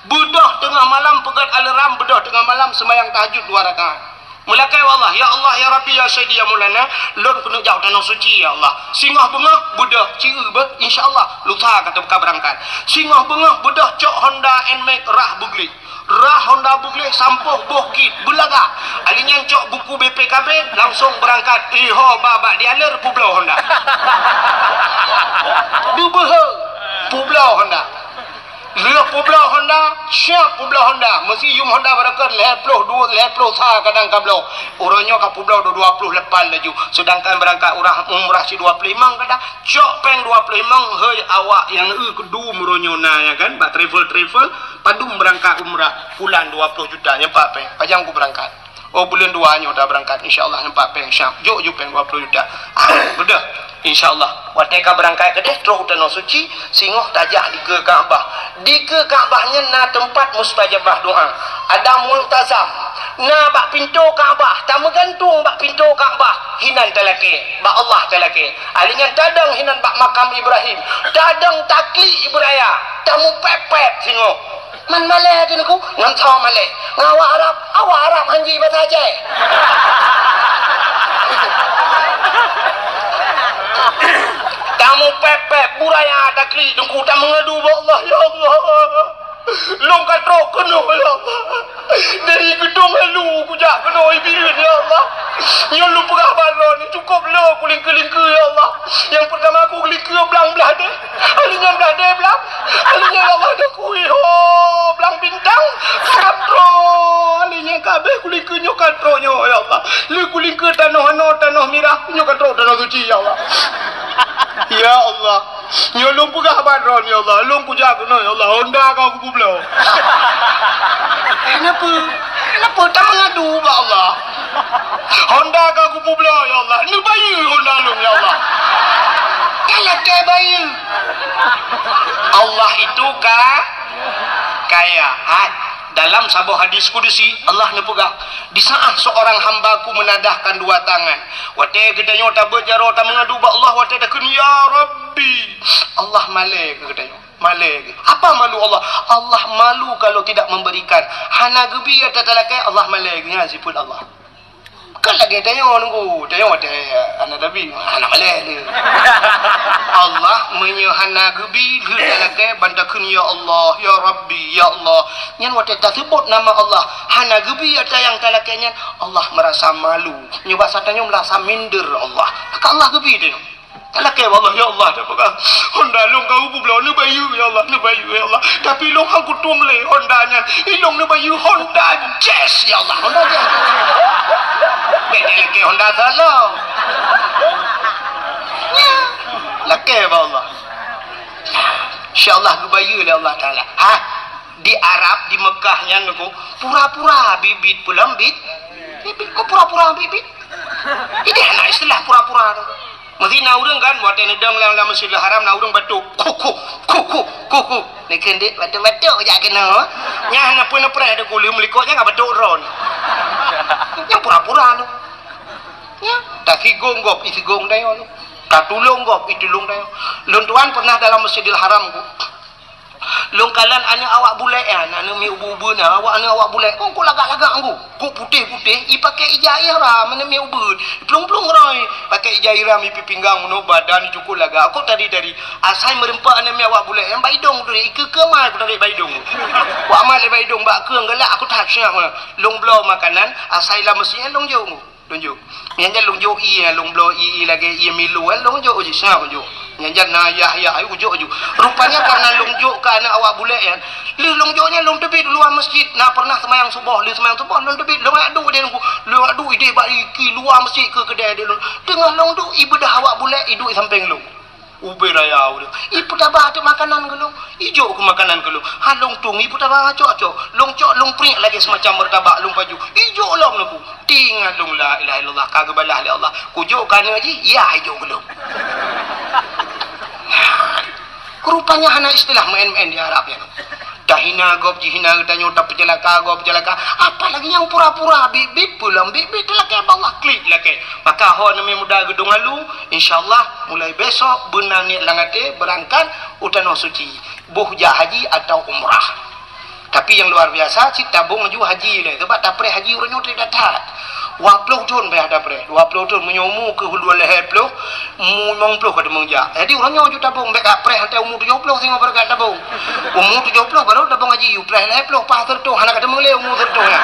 Beudôh teungoh malam, peugèt alarm, beudôh teungoh malam, seumayang tahajud dua rakaat. Meulakèe bak Allah, "Ya Allah, ya Rabbi, ya Sayyidi, ya Maulana, lôn keuneuk jak u Tanoh Suci, ya Allah." Singoh beungoh, beudôh, ci eu beuh, insya Allah, lusa ka teuka beurangkat. Singoh beungoh, beudôh cok Honda Nmax rhah beugleh. Rhah Honda beugleh sampôh boh kit beulaga. Alèh nyan cok buku B P K B, langsông beurangkat. Iho ba bak dealer peubloe Honda. Beubeuhe peubloe Honda. Lheueh peubloe Honda, siap peubloe Honda. Meusé yum Honda barokon lhèe ploh dua, lhèe ploh sa kadang ka bloe. Uroe nyoe ka peubloe dua, dua ploh lapan laju. Seudangkan beurangkat ureueng umrah si dua ploh limong kadang. Cok péng dua ploh limong, hei awak nyang eu keudum uroe nyoe na, ya kan, bak travel-travel, padum beurangkat umrah, pulang dua ploh juta, nyan pat péng. Pajan ku beurangkat? Oh, buleuen dua nyoe dah beurangkat, insya Allah, nyan pat péng, siap. Jok ju péng dua ploh juta. Ah, beudôh. Insya Allah. Watèe ka beurangkat keudeh, trôh u Tanoh Suci, singoh tajak dikeue Ka'bah. Dikeue Ka'bah nyan na teumpat mustajabah doa. Ada multazam. Na bak pintoe Ka'bah, tameugantung bak pintoe Ka'bah, hinan talakèe, bak Allah talakèe. Alèh nyan tadong hinan bak makam Ibrahim, tadong taklik beuraya, tamupèp-pèp singoh. Man malèe teuh Teungku, ngon soe malèe? Ngon awak Arab, awak Arab han ji basa Aceh. Tamupèp-pèp, beuraya taklik Teungku, tameungadu bak Allah, "Ya Allah, Lôn ka trok keunoe, ya Allah. Dari Geudong Halu kujak keunoe Ibireuen, ya Allah. Nyoe lôn peugah bak droeneuh, cukôp le kulingkeu-lingkeu, ya Allah. Nyang peurtama kulingkeu blang blah deh. Ahli nyan blah deh blang. Ahli nyan, ya Allah, dah kui ho blang bintang. Ka trok. Ahli nyan ka abéh kulingkeu nyoe ka trok nyoe, ya Allah. Le kulingkeu tanoh anoe, tanoh mirah, nyoe ka trok tanoh suci, ya Allah. Ya Allah. Nyoe lôn peugah bak droeneuh, ya Allah. Lôn kujak keunoe, ya Allah. Honda ka kupeubloe. Kenapa? Kenapa tak mengadu bak Allah? Honda ka kupeubloe, ya Allah. Neubayeue Honda lôn, ya Allah. Kan lakée bayeue. Allah itu ka-, kaya. Ha, dalam saboh hadis kudusi, Allah neupeugah, "Di saat seorang hamba-Ku menadahkan dua tangan, watée geutanyoe tabeuet jaroe tameungadu bak Allah, watée takheun, 'Ya Rabbi,' Allah malée keu geutanyoe." Malée. Apa malu Allah? Allah malu kalau tidak memberikan. Hana geubi ata talakée, Allah malée. Nyan sifeuet Allah. Kan lagée tanyoe nunggu, tanyoe watée hana tabi, hana malée lé. Allah meunyoe hana geubi, lheueh talakée ban takheun, "Ya Allah, ya Rabbi, ya Allah." Nyan watée taseubut nama Allah, hana geubi ata nyang talakée nyan, Allah merasa malu. Nyoe basa tanyoe merasa minder Allah. Maka Allah geubi tanyoe. Talakée bak Allah, "Ya Allah," tapeugah, "Honda lôn ka kupeubloe, neubayeue, ya Allah, neubayeue, ya Allah. Tapi lôn han kutueng lé Honda nyan. Ilôn neubayeue Honda Jazz, ya Allah, Honda Jazz." Bék talakée Honda salah. Ya, lakée bak Allah. Insya Allah geubayeue lé Allah Taala. Ha, di Arab, di Mekah nyan, pura-pura bit-bit peulom bit. Bit-bit, pura-pura bit-bit. Ideh hana istilah pura-pura tu. Meusti na ureuëng kan, watée neudong lam, lam Masjidil Haram, na ureuëng batuk. Kuku, kuku, kuku. Neukheun dek batuk-batuk jak keunoe. Nyan hana peue neupreh deuk uleuem likot nyan ka batuk droe. Nyan pura-pura tu. Nyan, tasigong gob, isigong dayoe tu. Tatulông gob, itulông dayoe. Lôn tuan pernah dalam Masjidil Haram ku. Lôn kalon aneuk awak bulek nyan, aneuk miet ubeut-ubeut nyan, awak aneuk awak bulek, kon kok lagak-lagak ngon, kok putéh-putéh, ipaké ija ihram, aneuk miet ubeut, iplueng-plueng roi, paké ija ihram, ipi pinggang, unoe badan, cukôp lagak, kok tari-tari, asai meureumpok aneuk miet awak bulek nyan bak idong tadi, ikeue-keue mai kutarék bak idong. Kok amat lé bak idong, bak keue galak, aku that siap, lôn bloe makanan, asai lam meuseujid lôn jok. Lôn jok. Nyan jan lôn jok ié, lôn bloe ié, ié lagée ié Milo, eh, lôn jok jih, seungaja jok. Nyan jan na yah-yah, ayo jok ju. Rupanya karena lôn jok keu aneuk awak bulek nyan. Lheueh lôn jok nyan lôn teubiet luwa masjid. Na pernah seumayang suboh, lheueh seumayang suboh lôn teubiet, lôn adu di lôn, lôn adu ideh bak iki luwa masjid keu keudè di lôn. Teungoh lôn duek, ibeudah awak bulek, iduek sampéng lôn. Ubé raya ureuëng. Ipeutaba teuk makanan keu lôn. Ijok keu makanan keu lôn. Ha lôn tueng ipeutaba cok-cok. Lôn cok lôn priek lagée semacam meurtabak lôn paju. Ijok lom lôn ku. Tingat lôn la ilaha illallah ka geubalah lé Allah. Kujok keu aneuk jih, yah ijok keu lôn. Rupanya hana istilah main-main di Arab nyan. Tahina gob jihina geutanyoe, tapeuceulaka gob peuceulaka. Apalagi nyang pura-pura bit-bit peulom bit-bit talakée bak Allah klik lakée. Maka ho aneuk muda Geudong Halu, insya Allah mulai besok beuna niet lam até beurangkat u Tanoh Suci, boh jak haji atau umrah. Tapi nyang luar biasa cit tabong laju haji lé, sabab tapreh haji uroe nyoe that-that. Dua ploh thon payah tapreh, dua ploh thon meunyoe umu keuh dua lhée ploh, umu limong ploh ka teumeung jak. Jadi uroe nyoe ju tabong, bék kapreh watée umu tujoh ploh singoh baru katabong. Umu tujoh ploh baru tabong haji, upreh lhée ploh paih seureutoh hana kateumong lé umu seureutoh nyan.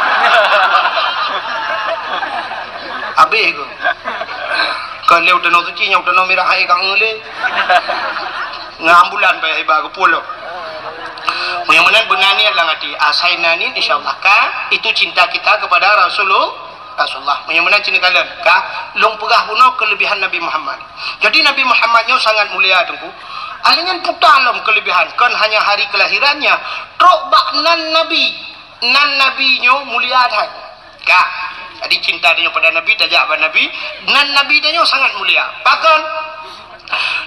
Habéh keuh. Kon lé u Tanoh Suci nyoe u Tanoh Mirah hai ka ngeulé. Ngon ambulan payah iba geupulok. Meunyoe meunan beuna niet lam até, asai na niet insya Allah ka itu cinta kita kepada Rasulullah. Rasulullah. Meunyoe meunan cit neukalon ka lôn peugah bunoe keulebihan Nabi Muhammad. Jadi Nabi Muhammad nyoe sangat mulia teungku. Ahli nyan puta lom keulebihan kon hanya hari kelahirannya, trok bak nan Nabi. Nan Nabi nyoe mulia that. Ka. Jadi cinta tanyoe pada Nabi, tajak bak Nabi. Nan Nabi tanyoe sangat mulia. Pakon?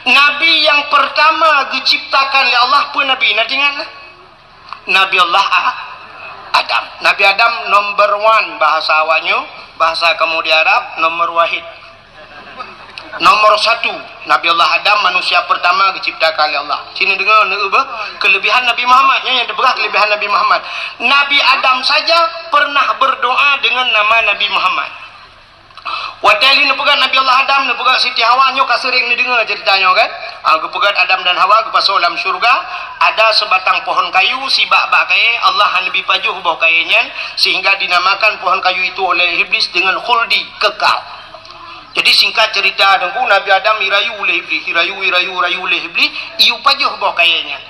Nabi nyang pertama geuciptakan lé Allah peue Nabi? Na teuingat na? Nabi Allah A-, Adam. Nabi Adam number one bahasa awaknyoe, bahasa kamoe di Arab nomor wahid. Nomor satu, Nabi Allah Adam manusia pertama geuciptakan lé Allah. Sini deungoe neueu beuh keulebihan Nabi Muhammad, nyan nyang teupeugah keulebihan Nabi Muhammad. Nabi Adam saja pernah berdoa dengan nama Nabi Muhammad. Watée lheueh neupeugah Nabi Allah Adam, neupeugah Siti Hawa nyoe ka seuréng neudeungoe ceurita nyoe kan? Ah, geupeugét Adam dan Hawa geupasoe lam syeuruga, ada seubatang pohon kayu sibak bak kayée, Allah hana neubi pajoh boh kayée nyan, sehingga dinamakan pohon kayu itu oleh Iblis dengan khuldi, kekal. Jadi singkat cerita, Teungku, Nabi Adam dirayu oleh Iblis, dirayu, dirayu, dirayu oleh Iblis, iyue pajoh boh kayée nyan.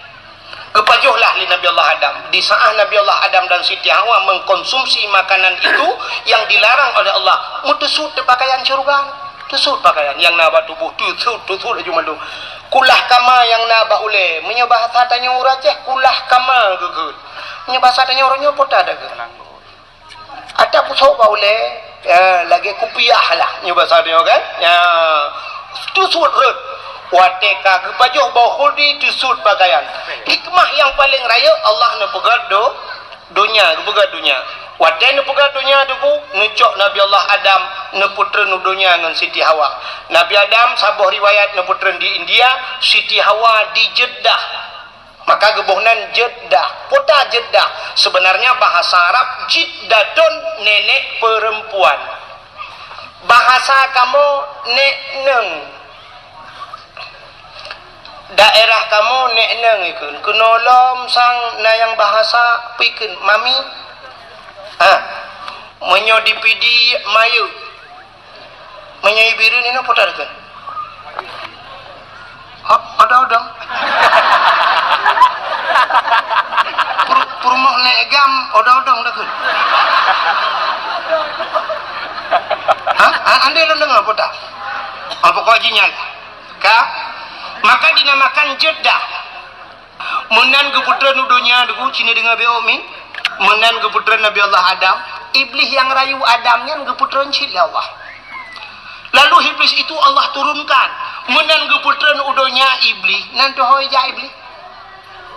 Geupajoh lah lé Nabi Allah Adam. Di saat Nabi Allah Adam dan Siti Hawa mengkonsumsi makanan itu yang dilarang oleh Allah, meuteusut teuh pakaian syeuruga. Teusut pakaian nyang na bak tuboh, teusut, teusut laju mandum. Kulah kama nyang na bak ulée. Meunyoe bahasa tanyoe ureuëng Aceh, kulah kama geukheun. Meunyoe bahasa tanyoe uroe nyoe, pota dageueng. Ata pusok bak ulée, ya, lagée kupiah lah, nyoe basa nyoe kan. Ya, teusut rot. Watée ka geupajoh boh khuldi, teusut pakaian. Hikmah nyang paleng rayeuk, Allah neupeugét do-, donya, geupeugét donya. Watée neupeugét donya, Teungku, neucok Nabi Allah Adam, neupeutreun u donya ngon Siti Hawa. Nabi Adam, saboh riwayat, neupeutreun di India, Siti Hawa di Jeddah. Maka geuboh nan Jeddah. Pota Jeddah? Sebenarnya bahasa Arab Jiddatun, nenek perempuan. Bahasa kamoe nek neng. Daerah kamoe nek neng ikheun. Keunoe lom sang na nyang bahasa peue ikheun, mami. Ha. Meunyoe di Pidie, mayeuek. Meunyoe i Bireuen inoe, pota dikeue? Odong-odong. Pur-, peurumoh nek gam, odong-odong dikeue. Ha? Ha, andai lôn deungoe, pota. Oh, pokok jih nyan. Ka? Maka dinamakan Jeddah. Meunan geupeutreun u donya, Teungku, cina deungoe beuh mi. Meunan geupeutreun Nabi Allah Adam, Iblih nyang rayu Adam nyan geupeutreun cit lé Allah. Lalu Iblis itu Allah turunkan. Meunan geupeutreun u donya Iblih, nan teuhôi jak Iblih?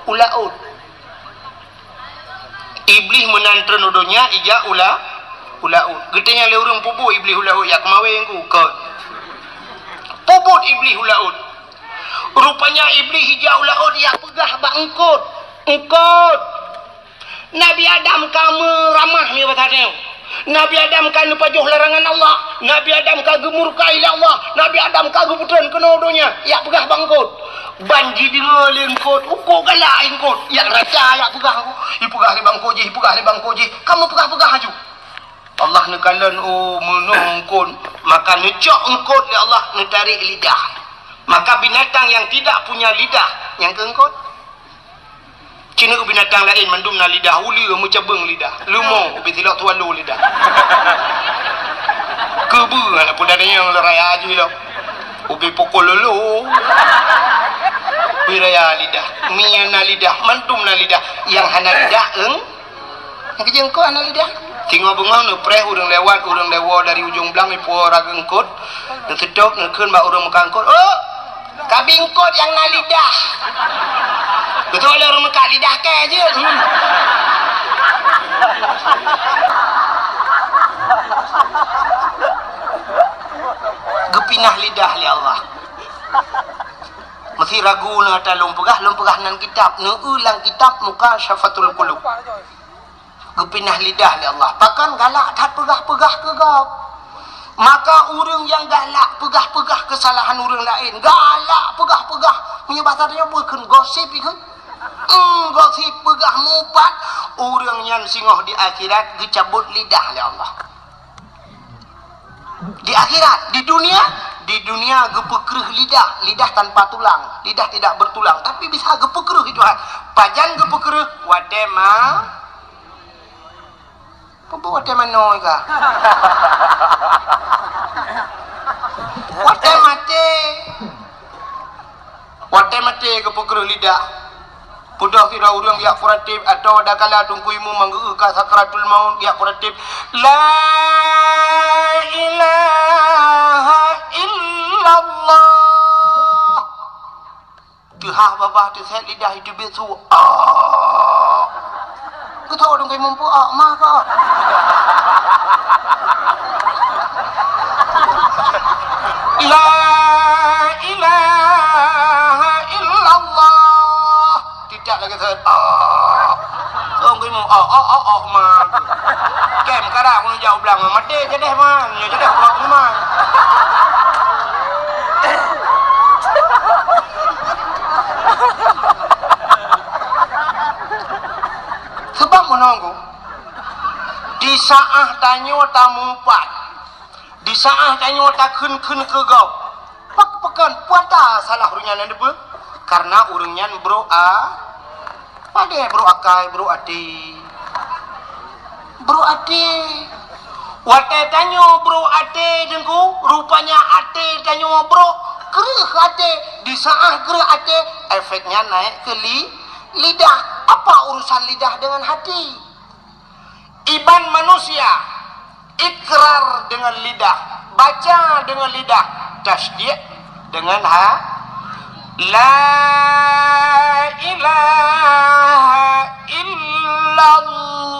U laôt. Iblih meunan treun u donya, ijak u la-, u laôt. Geutanyong lé ureuëng, peue buet Iblih u laôt, jak keumawén ku? Kon. Peue buet Iblih u laôt? Rupanya Iblih ijak u laôt, ijak peugah bak eungkôt. Eungkôt, Nabi Adam ka meuramah, mi basa tanyoe. Nabi Adam ka neupajoh larangan Allah. Nabi Adam ka geumurka lé Allah. Nabi Adam ka geupeutreun keunoe donya. Ijak peugah bak eungkôt. Ban jideungoe lé eungkôt, uko galak eungkôt. Ijak raca, ijak peugah. Ipeugah lé bak eungkôt jih, ipeugah lé bak eungkôt jih. Ka meupeugah-peugah laju. Allah neukalon, oh, meunoe eungkôt, maka neucok eungkôt lé Allah, neutarek lidah. Maka binatang yang tidak punya lidah, nyang keu eungkôt. Cina binatang laén mandum na lidah, uleue meucabeueng lidah, leumo ubé tilok tuwalo lidah. Keubeue hana peue tanyong lé raya jih lom. Ubé pukul lolo. Ubé raya lidah, mie na lidah, mandum na lidah. Nyang hana lidah, eung-, Nyang keu jeuet eungkôt hana lidah. Singoh beungoh neupreh ureuëng lewat, ureuëng lewat dari ujong blang, ipuwoe raga eungkôt, neuseutôt, neukheun bak ureuëng meukat eungkôt, "Oh, kabi eungkôt nyang na lidah." Beutôi lé ureuëng meukat lidah kèe jeuet. Hmm. Geupinah lidah lé Allah. Meusé ragu na ata lôn peugah, lôn peugah nan kitab, neueu lam kitab Mukasyafatul Qulub. Geupinah lidah lé Allah. Pakon galak that peugah-peugah keu gob. Maka ureuëng nyang galak peugah-peugah keusalahan ureuëng laén, galak peugah-peugah, meunyoe basa tanyoe bukon gosip ikheun. Hmm, gosip peugah mupat, ureuëng nyan singoh di akhirat geucabot lidah lé Allah. Di akhirat, di dunia, di dunia geupeukreuh lidah, lidah tanpa tulang, lidah tidak bertulang, tapi bisa geupeukreuh itu. Pajan geupeukreuh? Watèe ma-, Peue buet watèe manoe ka? Watèe maté. Watèe maté geupeukreuh lidah. Peudeuh sidroe ureuëng jak peuratib, atawa dakala Teungku Imum manggeu ka sakratul maut jak peuratib, "La ilaha illallah." Teuhah babah teusét lidah iteubiet su. Ah. Geutho dong kai mumpuk, ah, mah ka. La ilaha illallah. Tidak lagi teusét. Ah. Dong kai mu, ah, ah, ah, ah, mah. Kem kada mun jak ublang mati jadi mah. Jadi ublang mah. Sebab meunoe, di saat tanyoe tameuupat, di saat tanyoe takheun-kheun keu gob, pakon, pakon, peue ata salah ureuëng nyan, na peue? Karena ureuëng nyan brok a-, padahai brok akai, brok até. Brok até. Watée tanyoe brok até, Teungku, rupanya até tanyoe brok, kreueh até. Di saat kreueh até, efeknya naik ke li-, lidah. Apa urusan lidah dengan hati? Iban manusia, ikrar dengan lidah, baca dengan lidah, tasdik dengan ha-, la ilaha illallah,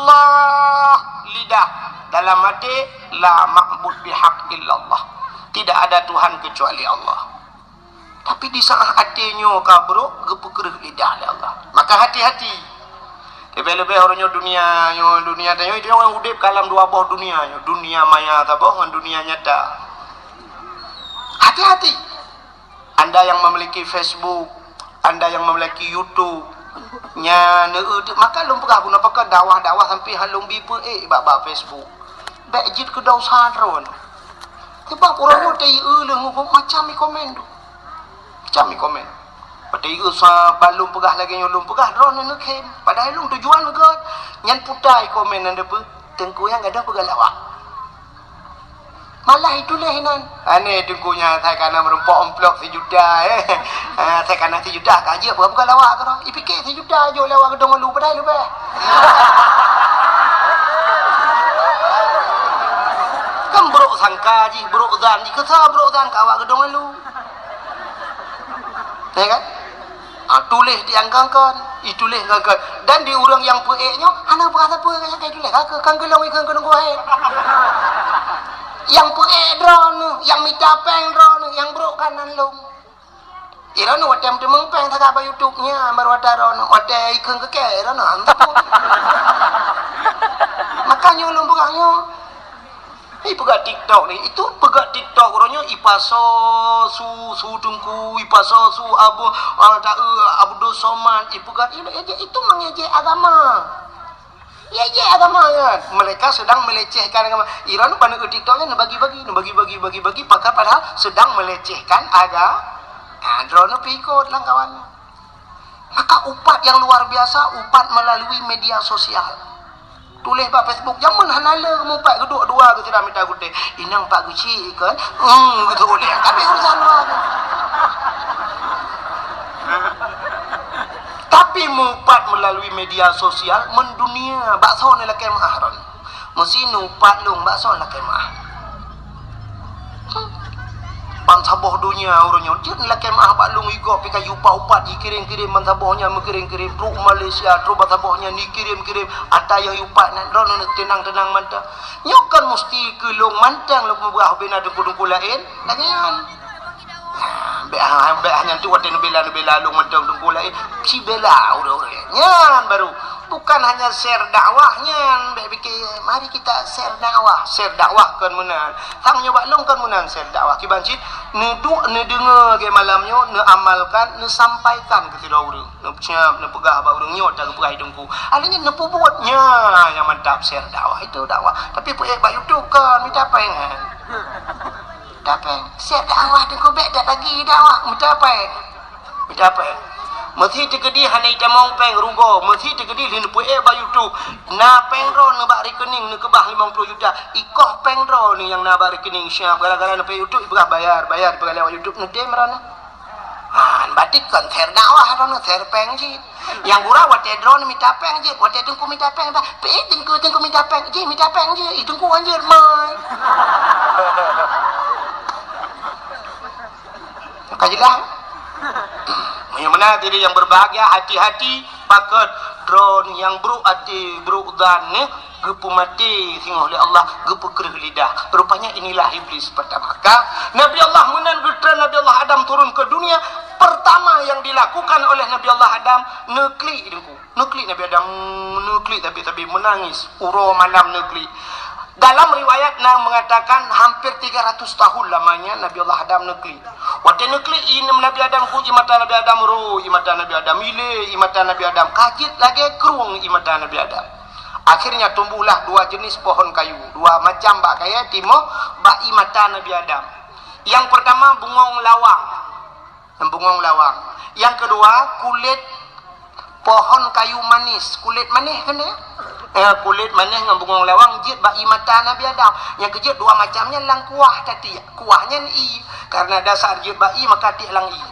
lidah. Dalam hati, la ma'bud bihaq illallah. Tidak ada Tuhan kecuali Allah. Tapi di saat até nyoe ka brok, geupeukreueh lidah lé Allah. Maka hati-hati. Leubeh-leubeh uroe nyoe dunia nyoe, dunia tanyoe, itu nyoe udeb ka lam dua boh dunia nyoe. Dunia maya saboh ngon dunia nyata. Hati-hati. Anda yang memiliki Facebook, Anda yang memiliki YouTube, nya neu-, maka lôn peugah guna pakai dakwah-dakwah sampai hal lôn bi peuék bak, bak Facebook. Bék jeuet keu dosa droe. Sebab ureuëng nyoe teuieu leuh ngubuk macam i komen tu. Macam i komen. Pateuieu sa balum peugah lagée nyoe lôn peugah droe neuneuk khem. Padahai lôn tujuan gét. Nyan putai komen nan depe. Teungku nyang gadoh peugah lawak. Malah ituléh nan. Aneh teungku nyan sai kana meurumpok amplop sijuta eh. Ha, sai kana sijuta ka jeuet peugah lawak keudroe. Ipike sijuta jok lawak geudong lu padahai leubeh. Kan buruk sangka jih, buruk zan jih. Keu soe buruk zan keu awak geudong lu. Ya kan? Ah, tuléh di angkangkan, ituléh angkangkan. Dan di ureuëng nyang peuék nyoe, hana peurasa peue nyang ka ituléh. Ka, ka, kan geulong ikeu keu nunggu hai. Nyang peuék droeneuh, nyang mita péng droeneuh, nyang brok kan nan lom. Iroeneuh watée meuteumong péng saga bak YouTube nyan, baru watée droeneuh, watée ikeu keu kée, iroeneuh hana pun. Makanya ulôn peugah nyoe, Ipeugah TikTok ni, itu peugah TikTok uroe nyoe ipasoe su, su teungku, ipasoe su abu, ah, ta-, eh, Abdul Somad, ipeugah, itu, itu mengejek agama. Ngejek agama kan. Mereka sedang melecehkan agama. Iran pada TikTok ni bagi-bagi, bagi-bagi, bagi-bagi, pakai padahal sedang melecehkan aga-, ah, droeneuh pih ikot lam kawan. Maka upat yang luar biasa, upat melalui media sosial. Tuléh bak Facebook, jameun hana le mupat geuduek dua geuh sira mita gutée. Inong pat geuchik kan? Hmm, gitu uleh. Tapi urusan luar tu. Tapi mupat melalui media sosial, mendunia, bak soe neulakée meuah ron. Meusi nupat lôn bak soe lakée meuah. Bansaboh donya uroe nyoe jeuet lakée meuah bak lôn igob pih ka yupat-upat jikirém-kirém bansaboh nyan meukirém-kirém trok Malaysia, trok bansaboh nyan jikirém-kirém ata nyang yupat nyan droeneuh teunang-teunang mantong. Nyoe kon musti keu lôn mantong lôn peugah ubena teungku-teungku laén lagée nyan. Nah, bék ha-, bék hanya tu watée neubela-neubela lôn mantong teungku laén, sibela ureuëng-ureuëng. Nyan baru bukan hanya share dakwah nyan, bék pikir mari kita share dakwah, share dakwah kon meunan. Sang nyoe bak lôn kon meunan share dakwah. Kiban cit neuduek neudeungoe lagée malam nyoe, neuamalkan, neusampaikan keu sidroe ureuëng. Neusiab neupeugah bak ureuëng nyoe ta geupeugah teungku. Akhirnya neupeubuet nya nyang mantap share dakwah itu dakwah. Tapi peuék bak YouTube kon mita péng. Mita péng. Siap dakwah teungku bék dak lagi dakwah mita péng. Mita péng. Meusi teukeudi hana itamong péng rugoe, meusi teukeudi lheueh neupeuék bak YouTube. Na péng droeneuh bak rekening neukeubah limong ploh juta. Ikoh péng droeneuh nyang na bak rekening siap gara-gara neupeuék YouTube ipeugah bayar, bayar ipeugah lewat YouTube neutem droeneuh. Ha, berarti kon share dakwah droeneuh, share péng cit. Nyang gura watée droeneuh mita péng cit, watée teungku mita péng bah, pih teungku, teungku mita péng, jih mita péng jih, ih teungku anjir mai. Ka jeulaih? Meunyoe meunan diri yang berbahagia, hati-hati pakon droeneuh nyang brok até, brok zan nyoe geupeumaté singoh lé Allah, geupeukreueh lidah. Rupanya inilah iblis pertama. Ka Nabi Allah meunan geutreun Nabi Allah Adam turun ke dunia, pertama yang dilakukan oleh Nabi Allah Adam, neuklik teungku. Neuklik Nabi Adam, neuklik tapi, tapi menangis. Uroe malam neuklik. Dalam riwayat na mengatakan hampir tiga ratus tahun lamanya Nabi Allah Adam neuklik. Watée neuklik ié Nabi Adam, ku ié mata Nabi Adam, ro ié mata Nabi Adam, ilée ié mata Nabi Adam, ka jeuet lagée krueng ié mata Nabi Adam. Akhirnya tumbuhlah dua jenis pohon kayu, dua macam bak kayée timoh bak ié mata Nabi Adam. Yang pertama bungong lawang. Ngon bungong lawang. Nyang keudua, kulét pohon kayu manis. Kulét manéh kan ya? Eh, kulét manéh ngon bungong lawang jeuet bak ié mata Nabi Adam. Nyang keujeuet dua macam nyan lam kuah tatiek. Kuah nyan ié. Karena dasar jeuet bak ié, maka tiek lam ié.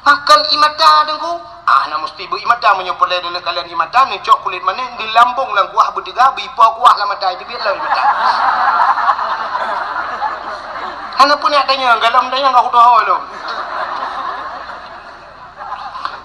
Makan ié mata Teungku. Ah, na meusti beu ié mata meunyoe peureulée neukalon ié mata, neucok kulét manéh, neulambong lam kuah beuteuga, beuipo kuah lam mata, itu biet lom ié mata. Hana peureunah tanyong, galom tanyong ka kutoho lom.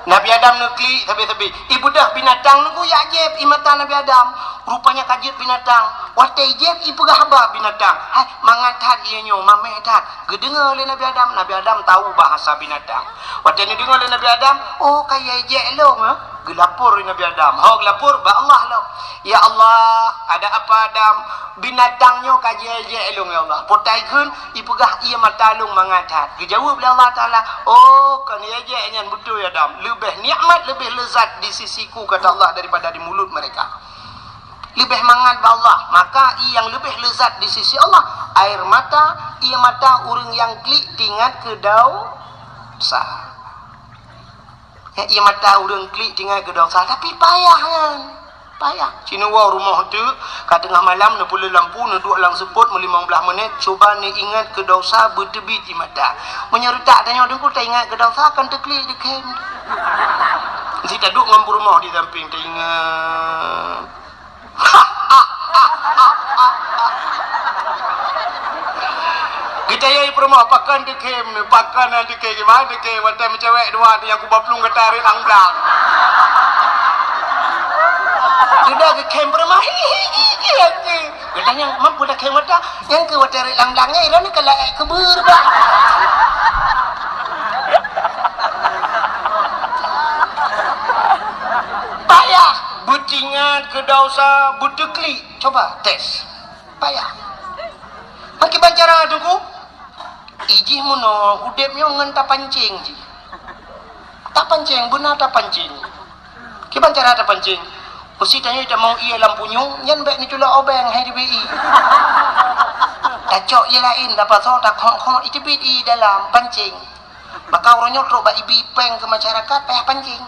Nabi Adam neuklik sabe-sabe. Ibeudôh binatang nunggu jak jieb ié mata Nabi Adam. Rupanya ka jeuet binatang. Watée jieb ipeugah haba binatang. Hai, mangat that ié nyoe, mameh that. Geudeungoe lé Nabi Adam. Nabi Adam tahu bahasa binatang. Watée neudeungoe lé Nabi Adam, "Oh, ka ijek lom, ha?" Geulapor lé Nabi Adam. Ho geulapor bak Allah lom. "Ya Allah, ada apa Adam? Binatang nyoe ka jijek lôn, ya Allah. Potai kheun ipeugah ié mata lôn mangat that." Geujaweueb lé Allah Taala, "Oh, kon ijek nyan beutôi Adam. Leubeh nikmat, leubeh lezat di sisiku," kata Allah, "daripada di mulut mereka." Leubeh mangat bak Allah. Maka ié nyang leubeh lezat di sisi Allah, air mata, ié mata ureuëng nyang klik tingat keu dosa. Ya, ié mata ureuëng klik tingat keu dosa, tapi payah nyan. Payah. Sinewoe rumoh teuk, ka teungoh malam neupeuleueh lampu, neuduek lam seupôt meulimong blaih menit, cuba neuingat keu dosa beuteubiet ié mata. Meunyoe reutak tanyoe Teungku taingat keu dosa, kan teuklik dikhem. Sit taduek ngon peurumoh di sampéng taingat. Geutanyong peurumoh, "Pakon deukem nyoe, pakon deukem, gimana deukem, watée meucewek dua tu nyang kuba plueng gata rot lam blang." Dudoe geukhem peurumoh, "Hi, hi, hi, hi, hi." Geutanyong, "Mampu deukem mata?" "Nyang keu watée rot lam blang nyan, droeneuh ka laék keubeureubah." Payah. Beutingat keu dosa, beuteuklik. Coba tes. Payah. Meukiban cara Teungku? Ijih meunoe udeb nyoe ngon tapancéng jih. Tapancéng, beuna tapancéng. Kiban cara tapancéng? Usi tanyoe tamong ié lam punyueng, nyan bék neuculok obeng hai teubiet ié. Tacok ié laén, tapasoe, takhong-khong, iteubiet ié dalam pancéng. Maka uroe nyoe trok bak ibi péng keu masyarakat payah pancéng.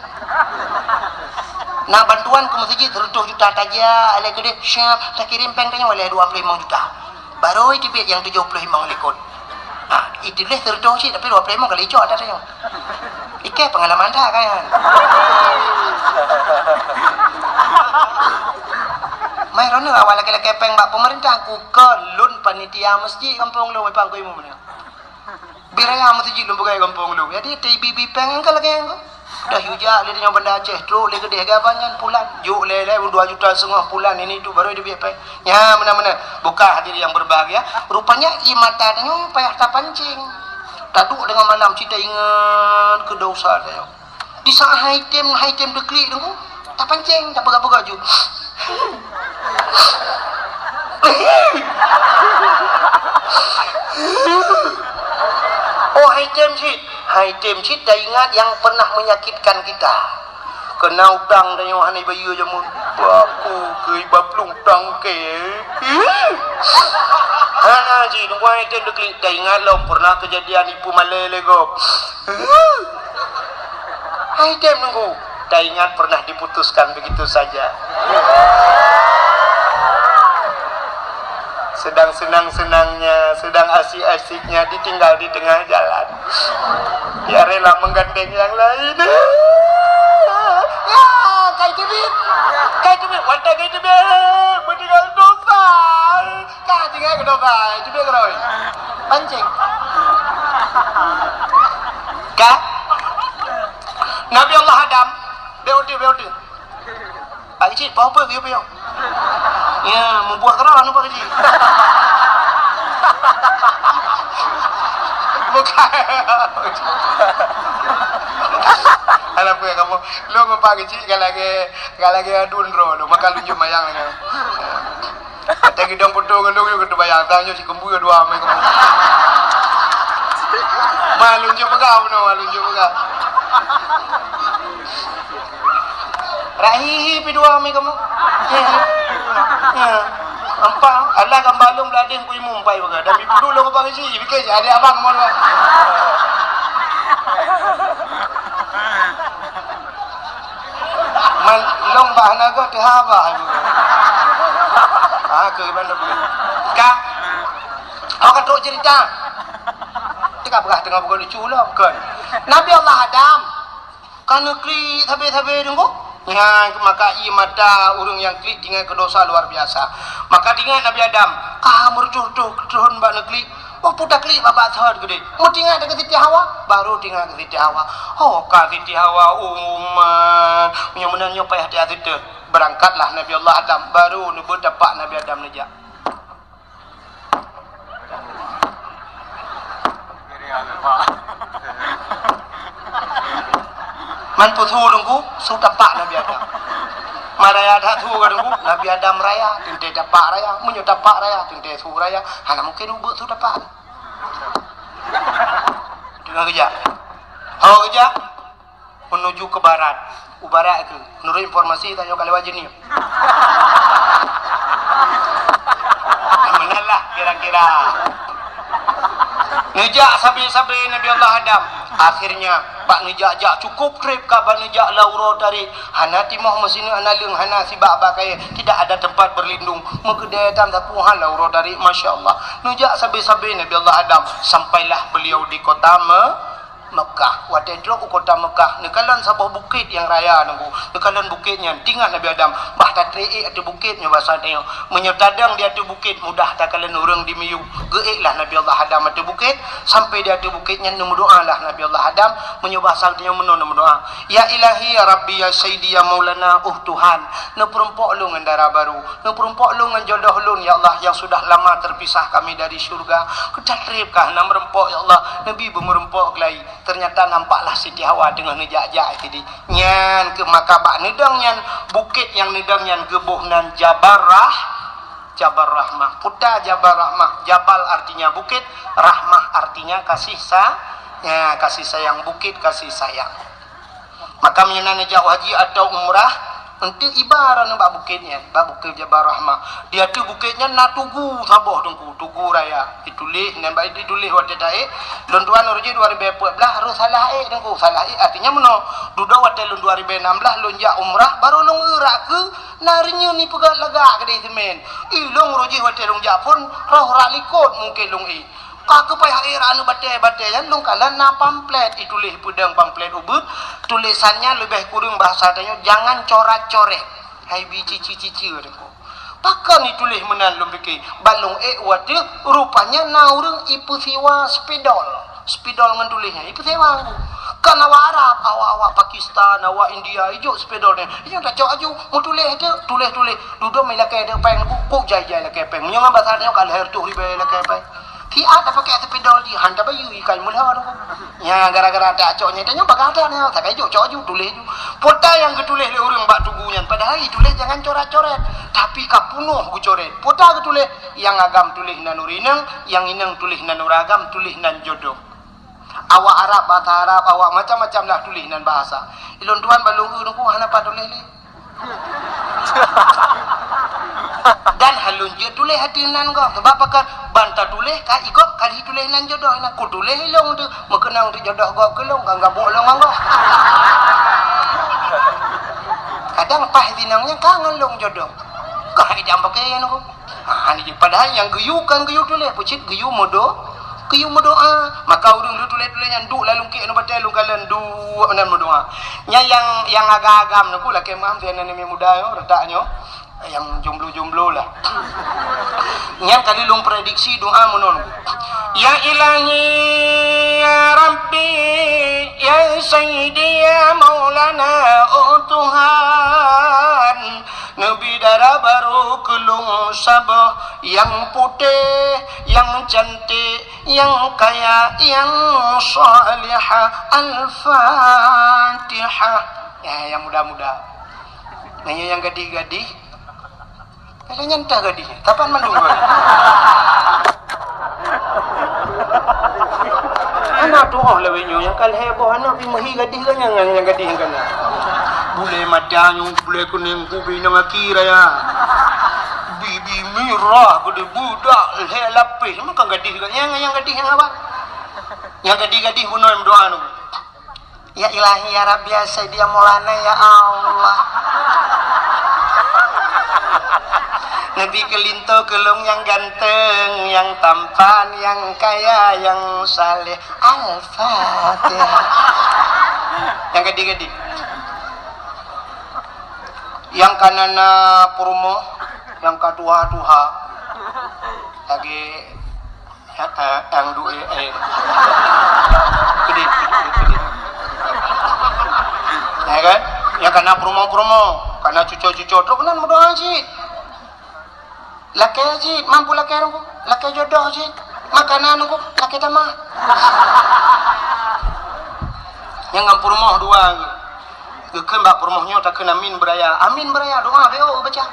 Na bantuan keu meuseujid seratus juta tajak, lé keudeh siap takirém péng tanyoe lé dua ploh limong juta. Barô iteubiet nyang tujoh ploh limong likot. Ha, ituléh seratus cit tapi dua ploh limong kali icok atas tanyoe. Iké pengalaman that kan. Mai rono awak lakée-lakée péng bak pemerintah, ku keu lôn panitia meuseujid gampông lôn, Pak Guru Imum nyoe. Bit raya meuseujid lôn peugah gampông lôn. Jadi, teubibi péng nyang ka lagée nyan. Dah yue jak lé nyoe Banda Aceh, trok lé keudeh gaban nyan pulan. Jok lé, lé dua juta setengah pulan, ini tu baru teubiet péng. Nya, meunan-meunan. Buka hadirin yang berbahagia. Rupanya, ié mata tanyoe payah tapancéng. Taduek deungon malam, cit taingat keu dosa tanyoe. Di saat hai tem, hai tem teuklik Teungku, tapancéng, tapeugah-peugah ju. Oh, hai tem cit, hai tem cit taingat nyang pernah menyakitkan kita. Kena utang tanyoe hana ibayeue jameun. Bapu keu iba plueng utang keu. Hana jih, Teungku, hai tem teuklik, taingat lom pernah kejadian ipeue malée lé gob. Hai tem Teungku, taingat pernah diputuskan begitu saja. Sedang senang-senangnya, sedang asik-asiknya ditinggal di tengah jalan. Dia rela menggandeng yang lain. Ya, kai teubiet. Kai teubiet, watée kai teubiet, meutinggal dosa. Ka tinggai keu dosa, itu dia keurôi. Pancing. Ka? Nabi Allah Adam, beu udeuh, beu udeuh. Pak Keuchik, poh peue piôh-piôh? Ya, mubuah keurau anu Pak Keuchik. Bukan. Alah, peue kamu? Lu ngon Pak Keuchik ka lagée, ka lagée aduen droe lu, maka lunjut mayang dengan. Watèe geudong foto ngon lôn, nyoe keuteumbayang, tang nyoe sikeumbui dua amai kamoe. Ma lôn jok peugah bunoe, ma lôn jok peugah. Rak hihi pi dua amai kamoe. Ya. Nampak? Alah gambar lôn beuladeh ku imum pai peugah. Dan ibu lôn apa keuci, pikir si adik abang kamoe dua. Man, lôn bah hana goh teuhaba. Ah, keu bandum. Ka. Awak ka trok cerita. Teuka peugah teungoh bukan lucu lah, bukan. Nabi Allah Adam ka neuklik sabe-sabe teungku. Nyan maka ie mata ureuëng nyang klik tingat keu dosa luar biasa. Maka tingat Nabi Adam, ka meureutoh-reutoh keuthon bak neuklik. Oh, puta klik babah thon keudeh. Meutingat keu Siti Hawa, baru tingat keu Siti Hawa. Oh, ka Siti Hawa, umat. Meunyoe meunan nyoe payah tiat siteue. Beurangkatlah Nabi Allah Adam, baru neubeuet tapak Nabi Adam neujak. Man peue su teungku, su tapak Nabi Adam. Man raya that su ka teungku, Nabi Adam raya, teuntèe tapak raya. Meunyoe tapak raya, teuntèe su raya. Hana mungken ubeuet su tapak. Deungoe keujak. Ho keujak. Menuju ke barat. U barat keuh. Menurut informasi tanyoe ka lewat jeunieb. Meunan lah kira-kira. Neujak sabe-sabe Nabi Allah Adam. Akhirnya, bak neujak-jak cukup trép ka bak neujak lam uroe tarék. Hana timoh meusineuk, hana leueng, hana sibak bak kayèe. Tidak ada tempat berlindung. Meukeudèe tam sapeue han lam uroe tarék, masya Allah. Neujak sabe-sabe Nabi Allah Adam. Sampailah beliau di kota Me-, Mekah. Watèe trok u kota Mekah, neukalon saboh bukét nyang raya teungku. Neukalon bukét nyan, tingat Nabi Adam, bah tatré ék ateueh bukét nyoe basa tanyoe. Meunyoe tadong di ateueh bukét, mudah takalon ureuëng di miyueb. Geuéklah Nabi Allah Adam ateueh bukét, sampai di ateueh bukét nyan neumeudoalah Nabi Allah Adam, meunyoe basa tanyoe meunoe neumeudoa. Ya Ilahi, ya Rabbi, ya Sayyidi, ya Maulana, oh Tuhan, neupeurumpok lôn ngon dara barô, neupeurumpok lôn ngon jodoh lôn, ya Allah, yang sudah lama terpisah kami dari syurga. Keu tatrép ka hana meurumpok, ya Allah, neubi beumeurumpok keulai. Ternyata nampaklah Siti Hawa teungoh neujak-jak keudéh. Nyan keuh maka bak neudong nyan, bukét nyang neudong nyan geuboh nan Jabal Rah-, Jabal Rahmah. Peue ta Jabal Rahmah? Jabal artinya bukét, Rahmah artinya kasih sa-, ya, kasih sayang, bukét kasih sayang. Maka meunyoe na neujak haji atau umrah, eunteuk iba droeneuh bak bukét nyan, bak bukét Jabal Rahmah. Di ateueh bukét nyan na tugu saboh teungku, tugu raya. Ituléh, nyan bak ituléh watèe taék. Lôn tuan uroe jih dua ribèe peuet blah, rôh salah ék teungku. Salah ék artinya meunoe. Dudoe watèe lôn dua ribèe nam blah, lôn jak umrah, barô lôn eurak keu na reunyeun ipeugah lagak keudéh seumén. Ih, lôn uroe jih watèe lôn jak phôn, rôh rak likôt mungken lôn ék. Ka keupai hai rak aneuk batèe-batèe nyan lôn kalon na pamflet, ituléh peudong pamflet ubeuet, tulésan nyan leubeh kureueng bahasa tanyoe, "Jangan corat-coret." Hai bi cici-cici deungoe. Pakon ituléh meunan lôn pike, ban lôn ék watèe rupanya na ureuëng ipeusiwa spidol. Spidol ngon tuléh nyan ipeusiwa. Kan awak Arab, awak-awak Pakistan, awak India, ijok spidol nyan. Ijok tacok aju, meutuléh teuk, tuléh-tuléh. Dudoe mé lakèe teuk péng, kok jai-jai lakèe péng. Meunyoe ngon bahasa tanyoe ka lhèe reutôh ribèe lakèe péng. Siat tapakèk spidol jih, han tabayeue ikai meulhô tu. Nya gara-gara tacok nyan tanyoe bagah that nyoe, sakai jok cok ju tuléh ju. Peue ta nyang geutuléh lé ureuëng bak tugu nyan, padahai tuléh jangan coret-coret, tapi ka punoh geucoret. Peue ta geutuléh, nyang agam tuléh nan ureuëng inong, nyang inong tuléh nan ureuëng agam, tuléh nan jodoh. Awak Arab, bahasa Arab, awak macam-macam lah tuléh nan bahasa. Ilôn tuan balong eu nungku hana pat tuléh lé. Dan halôn jeuet tuléh ateueh nan gob. Sabab pakon? Ban tatuléh ka i gob ka lheueh tuléh nan jodoh. Inan kutuléh ilôn teuh, meukeunong teuh jodoh gob keu lôn, kan gabuk lôn ngon gob. Kadang paih sinong nyan ka ngon lôn jodoh. Ka idam pakai nyan gob. Ha, ni, padahai nyang geuyue kan geuyue tuléh, peucit geuyue meudo-, geuyue meudoa. Maka ureuëng lheueh tuléh-tuléh nyan duek lam lungkek ngon batèe lôn kalon duek meunan meudoa. Nyan nyang, nyang agam-agam nyoe ku lakèe meu'ah, sinan aneuk muda nyoe, reutak nyoe, nyang jomblo-jomblo lah. Nyan ka lheueh lôn prediksi doa meunan. Ya Ilahi, ya Rabbi, ya Sayyidi, ya Maulana, oh Tuhan. Neubi dara barô keu lôn saboh, nyang putéh, nyang cantik, nyang kaya, nyang salihah. Al-Fatihah. Ya, nyang muda-muda. Meunyoe nyang gadih-gadih, Lagèe nyan teuh gadih, kapan mandum gadih? Hana tu'oh lawét nyoe nyang ka lhèe boh aneuk pih meuhi gadih geuh nyan, nyang gadih nyan kana. Bulèe mata nyoe, bulèe kunèng, kubi nyang aki raya. Bibi mirah geude, beudak lhèe lapéh, meukan gadih geuh nyan, nyang gadih nyang apa? Nyang gadih-gadih bunoe meudoa nyoe. Ya Ilahi, ya Rabbi, ya Sayyidi, ya Maulana, ya Allah. Neubi keu linto keu lôn nyang ganteng, nyang tampan, nyang kaya, nyang saleh. Al-Fatihah. Nyang gadih-gadih. Nyang kana na peurumoh, nyang ka tuha-tuha. Lagèe Eh, eh, nyang duek, eh, eh. Keudéh, keudéh, keudéh. Ya kan? Nyang kana peurumoh-peurumoh, kana cuco-cuco, trok keunan meudoa cit. Lakèe cit, mampu lakèe nunggu, lakèe jodoh cit. Makanan nunggu, lakèe tamah. Nyang ngon peurumoh dua geuh. Geukheun bak peurumoh nyoe takheun amin beuraya. Amin beuraya, doa beu baca.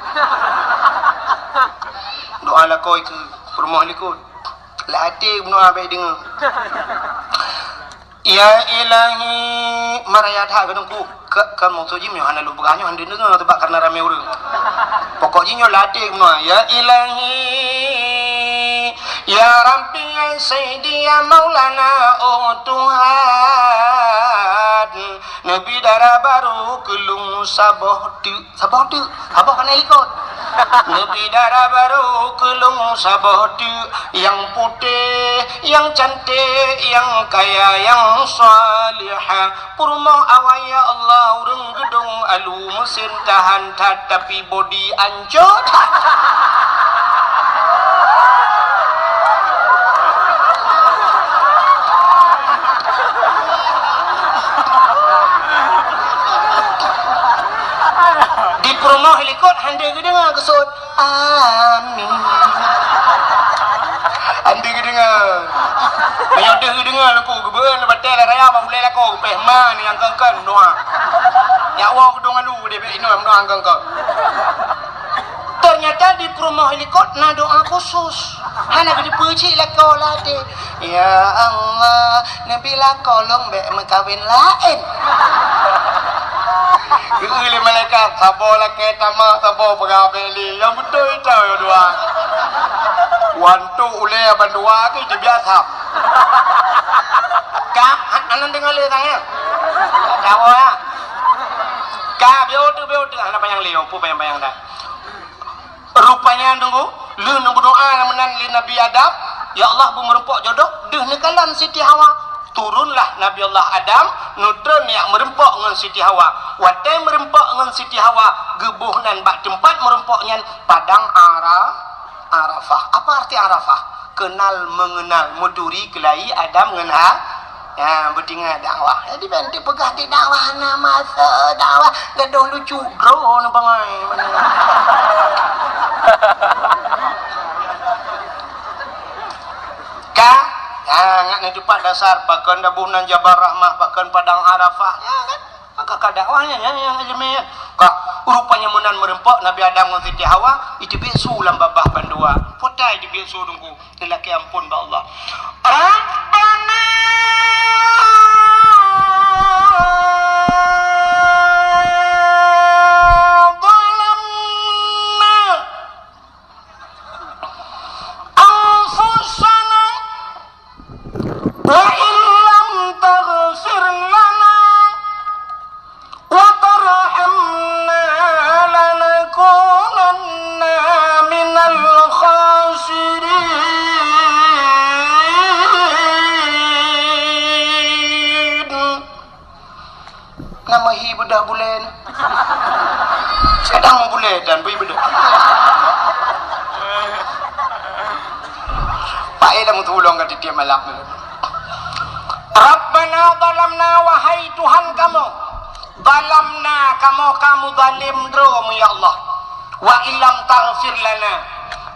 Doa lakoe keu peurumoh likot. Lam até bunoe bèk deungoe. Ya Ilahi, maraya that keu Teungku. Ka, ka maksud jih nyoe hana lôn peugah nyoe hana deungoe, teuma karena ramé ureueng. Pokok jih nyoe lam até bunoe. Ya Ilahi, ya Rabbi, ya Sayyidi, ya Maulana, oh Tuhan, neubi dara barô keu lôn saboh teuk. Saboh teuk, saboh kana likot. Neubi dara barô keu lôn saboh teuk, nyang putéh, nyang cantik, nyang kaya, nyang salihah. Peurumoh awai ya Allah, ureueng geudong alu, meusén tahan that, tapi bodi ancô that. Di peurumoh likot hana geudeungoe geusut. Amin. Hana geudeungoe. Meunyoe deuh geudeungoe laku geubeueun batèe lam raya bak ulèe lakoe geupéh ma nyang keungkeung doa. Nyak woe geudong alu deh bèk inoe doa keungkeung. Ternyata di peurumoh likot na doa khusus. Hana geuteupeue cit lakoe lam até. Ya Allah, neubi lakoe lôn bèk meukawen laén. Geulheueh lé malaikat, saboh lakèe tamah, saboh peugah bèk lé. Nyang beutôi ita dua. Wantok ulèe bandua tu jibiasa. Ka, aneuk deungoe lé tangan. Tawoe ya. Ka, biôh tu, biôh tu. Hana panyang lé, peue panyang-panyang dah. Rupanya nunggu, lheueh neubeudoa meunan lé Nabi Adam, "Ya Allah, beu meureumpok jodoh," deuh neukalon Siti Hawa. Turunlah Nabi Allah Adam, neutreun jak meureumpok ngon Siti Hawa. Watèe meureumpok ngon Siti Hawa, geuboh nan bak teumpat meureumpok nyan Padang Ara-, Arafah. Apa arti Arafah? Kenal mengenal, meuturi keulayi Adam ngon Ha-, Ya, beutinggai dakwah. Jadi, ban dipeugah di dakwah na masa dakwah, gadoh lucu droe na bangai. Ka? Ya, ngat ni teumpat dasar, pakon dabu nan Jabal Rahmah, pakon Padang Arafah. Ya, kan? Maka ka dakwah nyan, nyan, nyang ileumèe nyan. Ka, rupanya meunan meureumpok Nabi Adam ngon Siti Hawa, iteubiet su lam babah bandua. Putai iteubiet su Teungku. Lelaki ampun bak Allah. Rabbana zalamna anfusana wa illam taghfir lana wa tarhamna lanakunanna minal khasirin. Na meuhi beudôh bulèe na. Kadang bulèe dan bui beudôh. Pak, eh, dah meutulông ka tiep-tiep malam. Rabbana zalamna, wahai Tuhan kamoe, zalamna, kamoe ka meuzalim droe, ya Allah. Wa illam taghfir lana,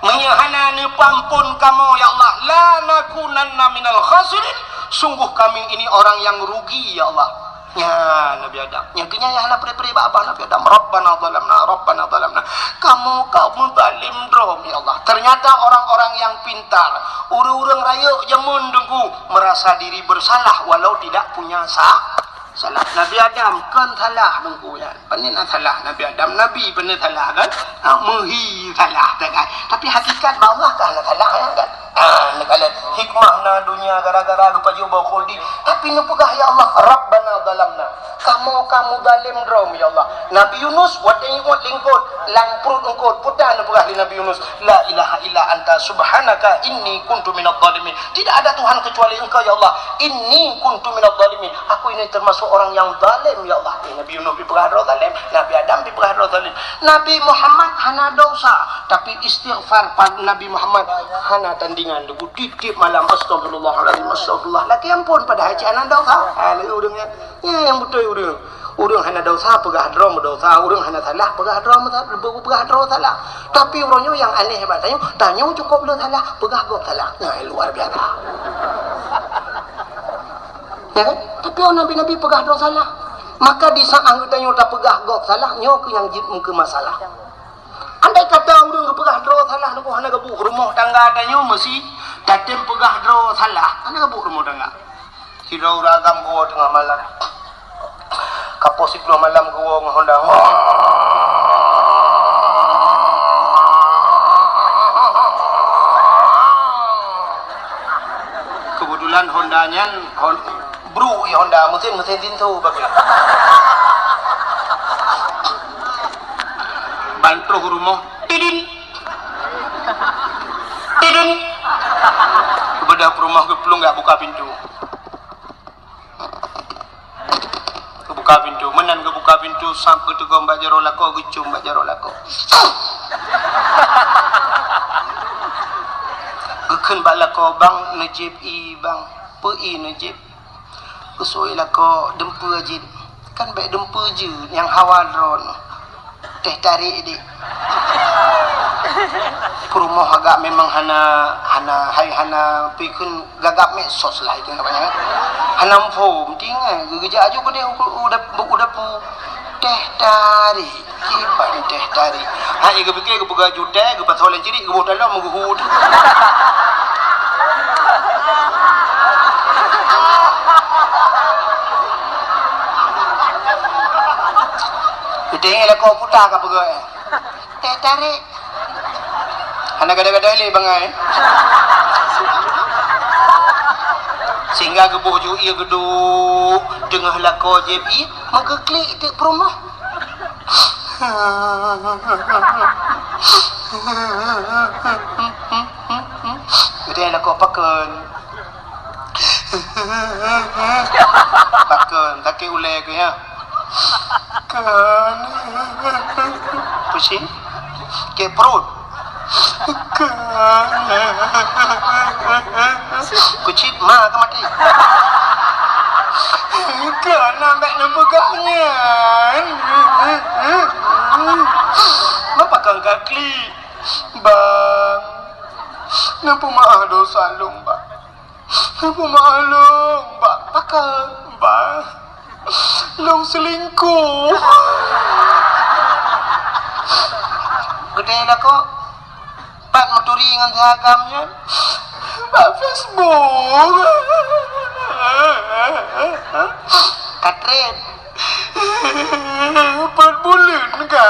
meunyoe hana neupeuampon kamoe, ya Allah, lanakunanna minal khasirin, sungguh kami ini orang yang rugi, ya Allah. Nyan Nabi Adam. Nyang keu nyan nyang hana pre-pre bak babah Nabi Adam. "Rabbana zalamna, Rabbana zalamna." Kamoe, kamoe zalim droe, ya Allah. Ternyata orang-orang yang pintar, ureuëng-ureuëng rayeuk jameun Teungku, merasa diri bersalah walau tidak punya sa-, salah. Nabi Adam kon salah Teungku nyan. Pane na salah Nabi Adam, Nabi pane salah kan? Ha, meuhi salah kan? Tapi hakikat bak Allah ka hana salah nyan kan? Ah, neukalon hikmah na donya gara-gara geupajoh boh khuldi. Tapi neupeugah, "Ya Allah, Rabbana zalamna." Kamoe, kamoe zalim droe, ya Allah. Nabi Yunus, watée iuet lingkot, lam pruet eungkot, peue neupeugah lé Nabi Yunus, "La ilaha illa anta subhanaka inni kuntu minadh dhalimin." Tidak ada Tuhan kecuali Engkau, ya Allah. Inni kuntu minadh dhalimin. Aku ini termasuk orang yang zalim, ya Allah. Eh, Nabi Yunus dipeugah droe zalim, Nabi Adam dipeugah droe zalim. Nabi Muhammad hana dosa, tapi istighfar pa-, Nabi Muhammad hana tandingan. Teungku, tiep-tiep malam, "Astagfirullahaladzim, astagfirullah." Lakée ampôn, padahai cit hana dosa. Ha, lagée ureuëng nyan. Nyan nyang beutôi ureuëng. Ureuëng hana dosa, peugah droe meudosa. Ureuëng hana salah, peugah droe meusa-, peugah droe salah. Tapi uroe nyoe nyang aneh bak tanyoe, tanyoe cukôp le salah, peugah gob salah. Nyan luar biasa. Ya kan? Tapi oh nabi-nabi peugah droe salah. Maka di saat geutanyoe tapeugah gob salah, nyoe keuh nyang jeuet meukeue masalah. Andai kata ureuëng geupeugah droe salah, nyoe hana geubuet rumoh tangga tanyoe, meusi tatem peugah droe salah, hana geubuet rumoh tangga. Sidroe ureuëng agam geuwoe teungoh malam. Ka poh siplôh malam geuwoe ngon honda. Keubeutulan honda nyan hon-, bruk i honda, meusén, meusén tinso bagi. Ban troh rumoh, tidin. Tidin. Geubeudôh peurumoh geuplueng geujak buka pintoe. Geubuka pintoe, meunan geubuka pintoe, sab geuteugom bak jaroe lakoe, geucôm bak jaroe lakoe. Geukheun bak lakoe, "Bang, neujieb ie, Bang." "Peue ie neujieb?" "Geusui lakoe, dumpeue jieb." "Kan bék dumpeue jeuet, nyang hawa droeneuh." Teh tarék deh. Peurumoh agak memang hana, hana, hai hana pikun gagap medsos lah itu namanya. Hana muphom, tinggai geujak aju keudeh u, u dap-, u dapu. Teh tarék, kiban teh tarék. Hai geupike geupeugah jutée, geupasoe lam cirik, geuboh dalam geuhut. Geutanyoe lakoe puta ka peugah, eh. Teh tarék. Hana gada-gada lé bangai. Sehingga geuboh ju ie geuduek teungoh lakoe jieb ie, meugeuklik teuk peurumoh. Geutanyoe lakoe pakon. Pakon, sakét ulée keuh nyan. Kan. Pusing. Sakét pruet. Kan. Kucit ma ka maté. Kan, bék neupeugah nyan. Meupakan ka klik. Bang, neupeumaáh desya lôn, Bang. Neupeumaáh lôn, Bang. Pakon, Bang? Lôn seulingkoh. Geutanyoe lakoe, pat meuturi ngon si agam nyan? Bak Facebook. Ka treb. Peuet buleuen ka.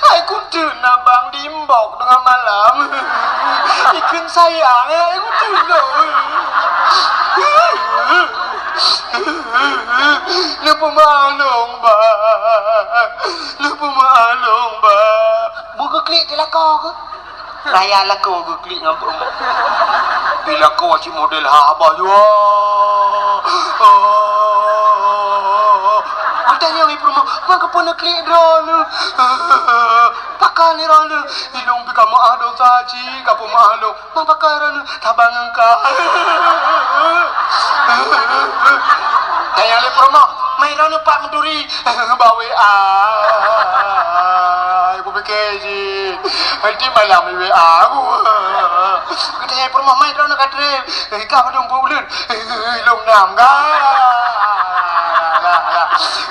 Hai kuteuk na bang di inbox teungoh malam. Ikheun sayang, hai kuteuk na. Neupeumaáh lôn, Bang. Neupeumaáh lôn, Bang. Beu geuklik di lakoe keuh. Raya lakoe geuklik ngon peurumoh. Di lakoe cit model haba jua. Oh. Geutanyong lé peurumoh, "Ma keupeue neuklik droeneuh? Pakon droeneuh?" "Ilôn pih ka meuáh desya cit, ka peumeuáh lôn." "Ma pakon droeneuh?" "Saban ngon kah." Tanyong lé peurumoh, "Ma droeneuh pat meuturi?" "Bak W A." Kupike cit. Nanti malam di W A aku. Geutanyong Peurumoh mai droeneuh ka trép. Eh, ka padum peuet buleuen. Eh, lôn nam ka. Ka, ka, ka.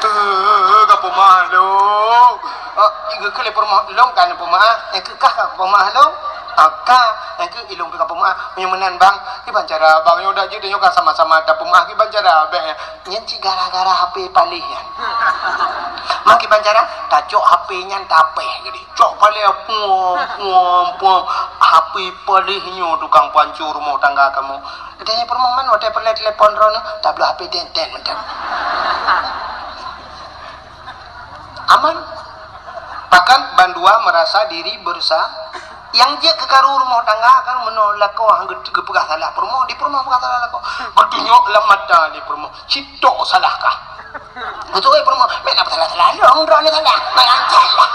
Eh, ka peumah lôn. Oh, i geukheun lé peurumoh lôn ka neupeumeu'ah. Eh, keu kah ka peumeu'ah lôn. Ah, ka. Eh, keu i lôn pih ka peumeu'ah. Meunyoe meunan bang, kiban cara bang nyoe dak jeuet nyoe ka sama-sama tapeumeu'ah kiban cara bèk. Nyan cit gara-gara H P paléh nyan. Meukiban cara, tacok H P nyan tapéh geude. Cok paléh puom, puom, puom. H P paléh nyoe tukang pancô rumoh tangga kamoe. Geutanyoe peurumoh man watèe peureulèe telepon droeneuh, tabloe H P tén-tén mantong. Aman. Bahkan bandua merasa diri bersa-, nyang jeuet keu karu rumoh tangga kan meunoe lakoe han geu-, geupeugah salah peurumoh, di peurumoh peugah salah lakoe. Geutunyok lam mata di peurumoh, "Sitok salah kah?" Beutôi peurumoh, "Meunan salah-salah lôn, droeneuh salah." Mangat salah.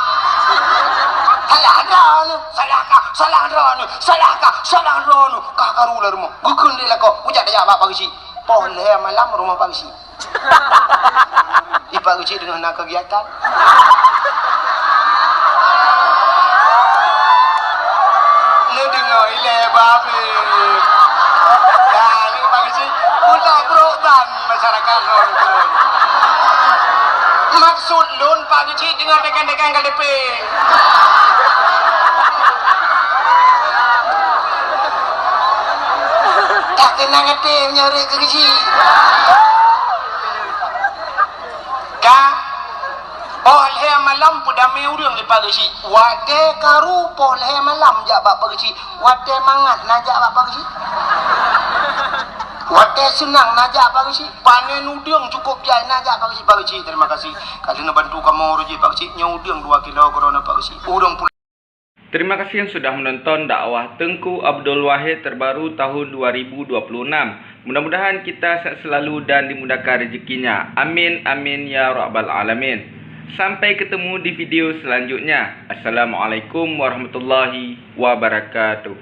Salah droeneuh, salah kah? Salah droeneuh, salah kah? Salah droeneuh. Ka karu lam rumoh. Geukheun lé lakoe, "Kujak tajak bak Pak Geuchik." Poh lhèe malam rumoh Pak Geuchik. Di Pak Geuchik teungoh na kegiatan. Neudeungoe ilèe babeh. Ya, lé Pak Geuchik, buta brok tan masyarakat lôn. Maksud lôn Pak Geuchik teungoh tekan-tekan K T P. Tak tenang até meunyoe rhot keu Geuchik. Ka, poh lhèe malam peudamé ureueng lé Pak Geuchik. Watèe karu poh lhèe malam jak bak Pak Geuchik. Watèe mangat na jak bak Pak Geuchik. Watèe seunang na jak bak Pak Geuchik. Panen udeueng cukôp jai na jak Pak Geuchik. Pak Geuchik, terima kasih. Ka lheueh neubantu kamoe reuji Pak Geuchik. Nyoe udeueng dua kilo keudroe Pak Geuchik. Udeueng pulang. Terima kasih yang sudah menonton dakwah Teungku Abdul Wahid terbaru tahun dua ribu dua puluh enam. Mudah-mudahan kita sehat selalu dan dimudahkan rezekinya. Amin, amin, ya rabbal alamin. Sampai ketemu di video selanjutnya. Assalamualaikum warahmatullahi wabarakatuh.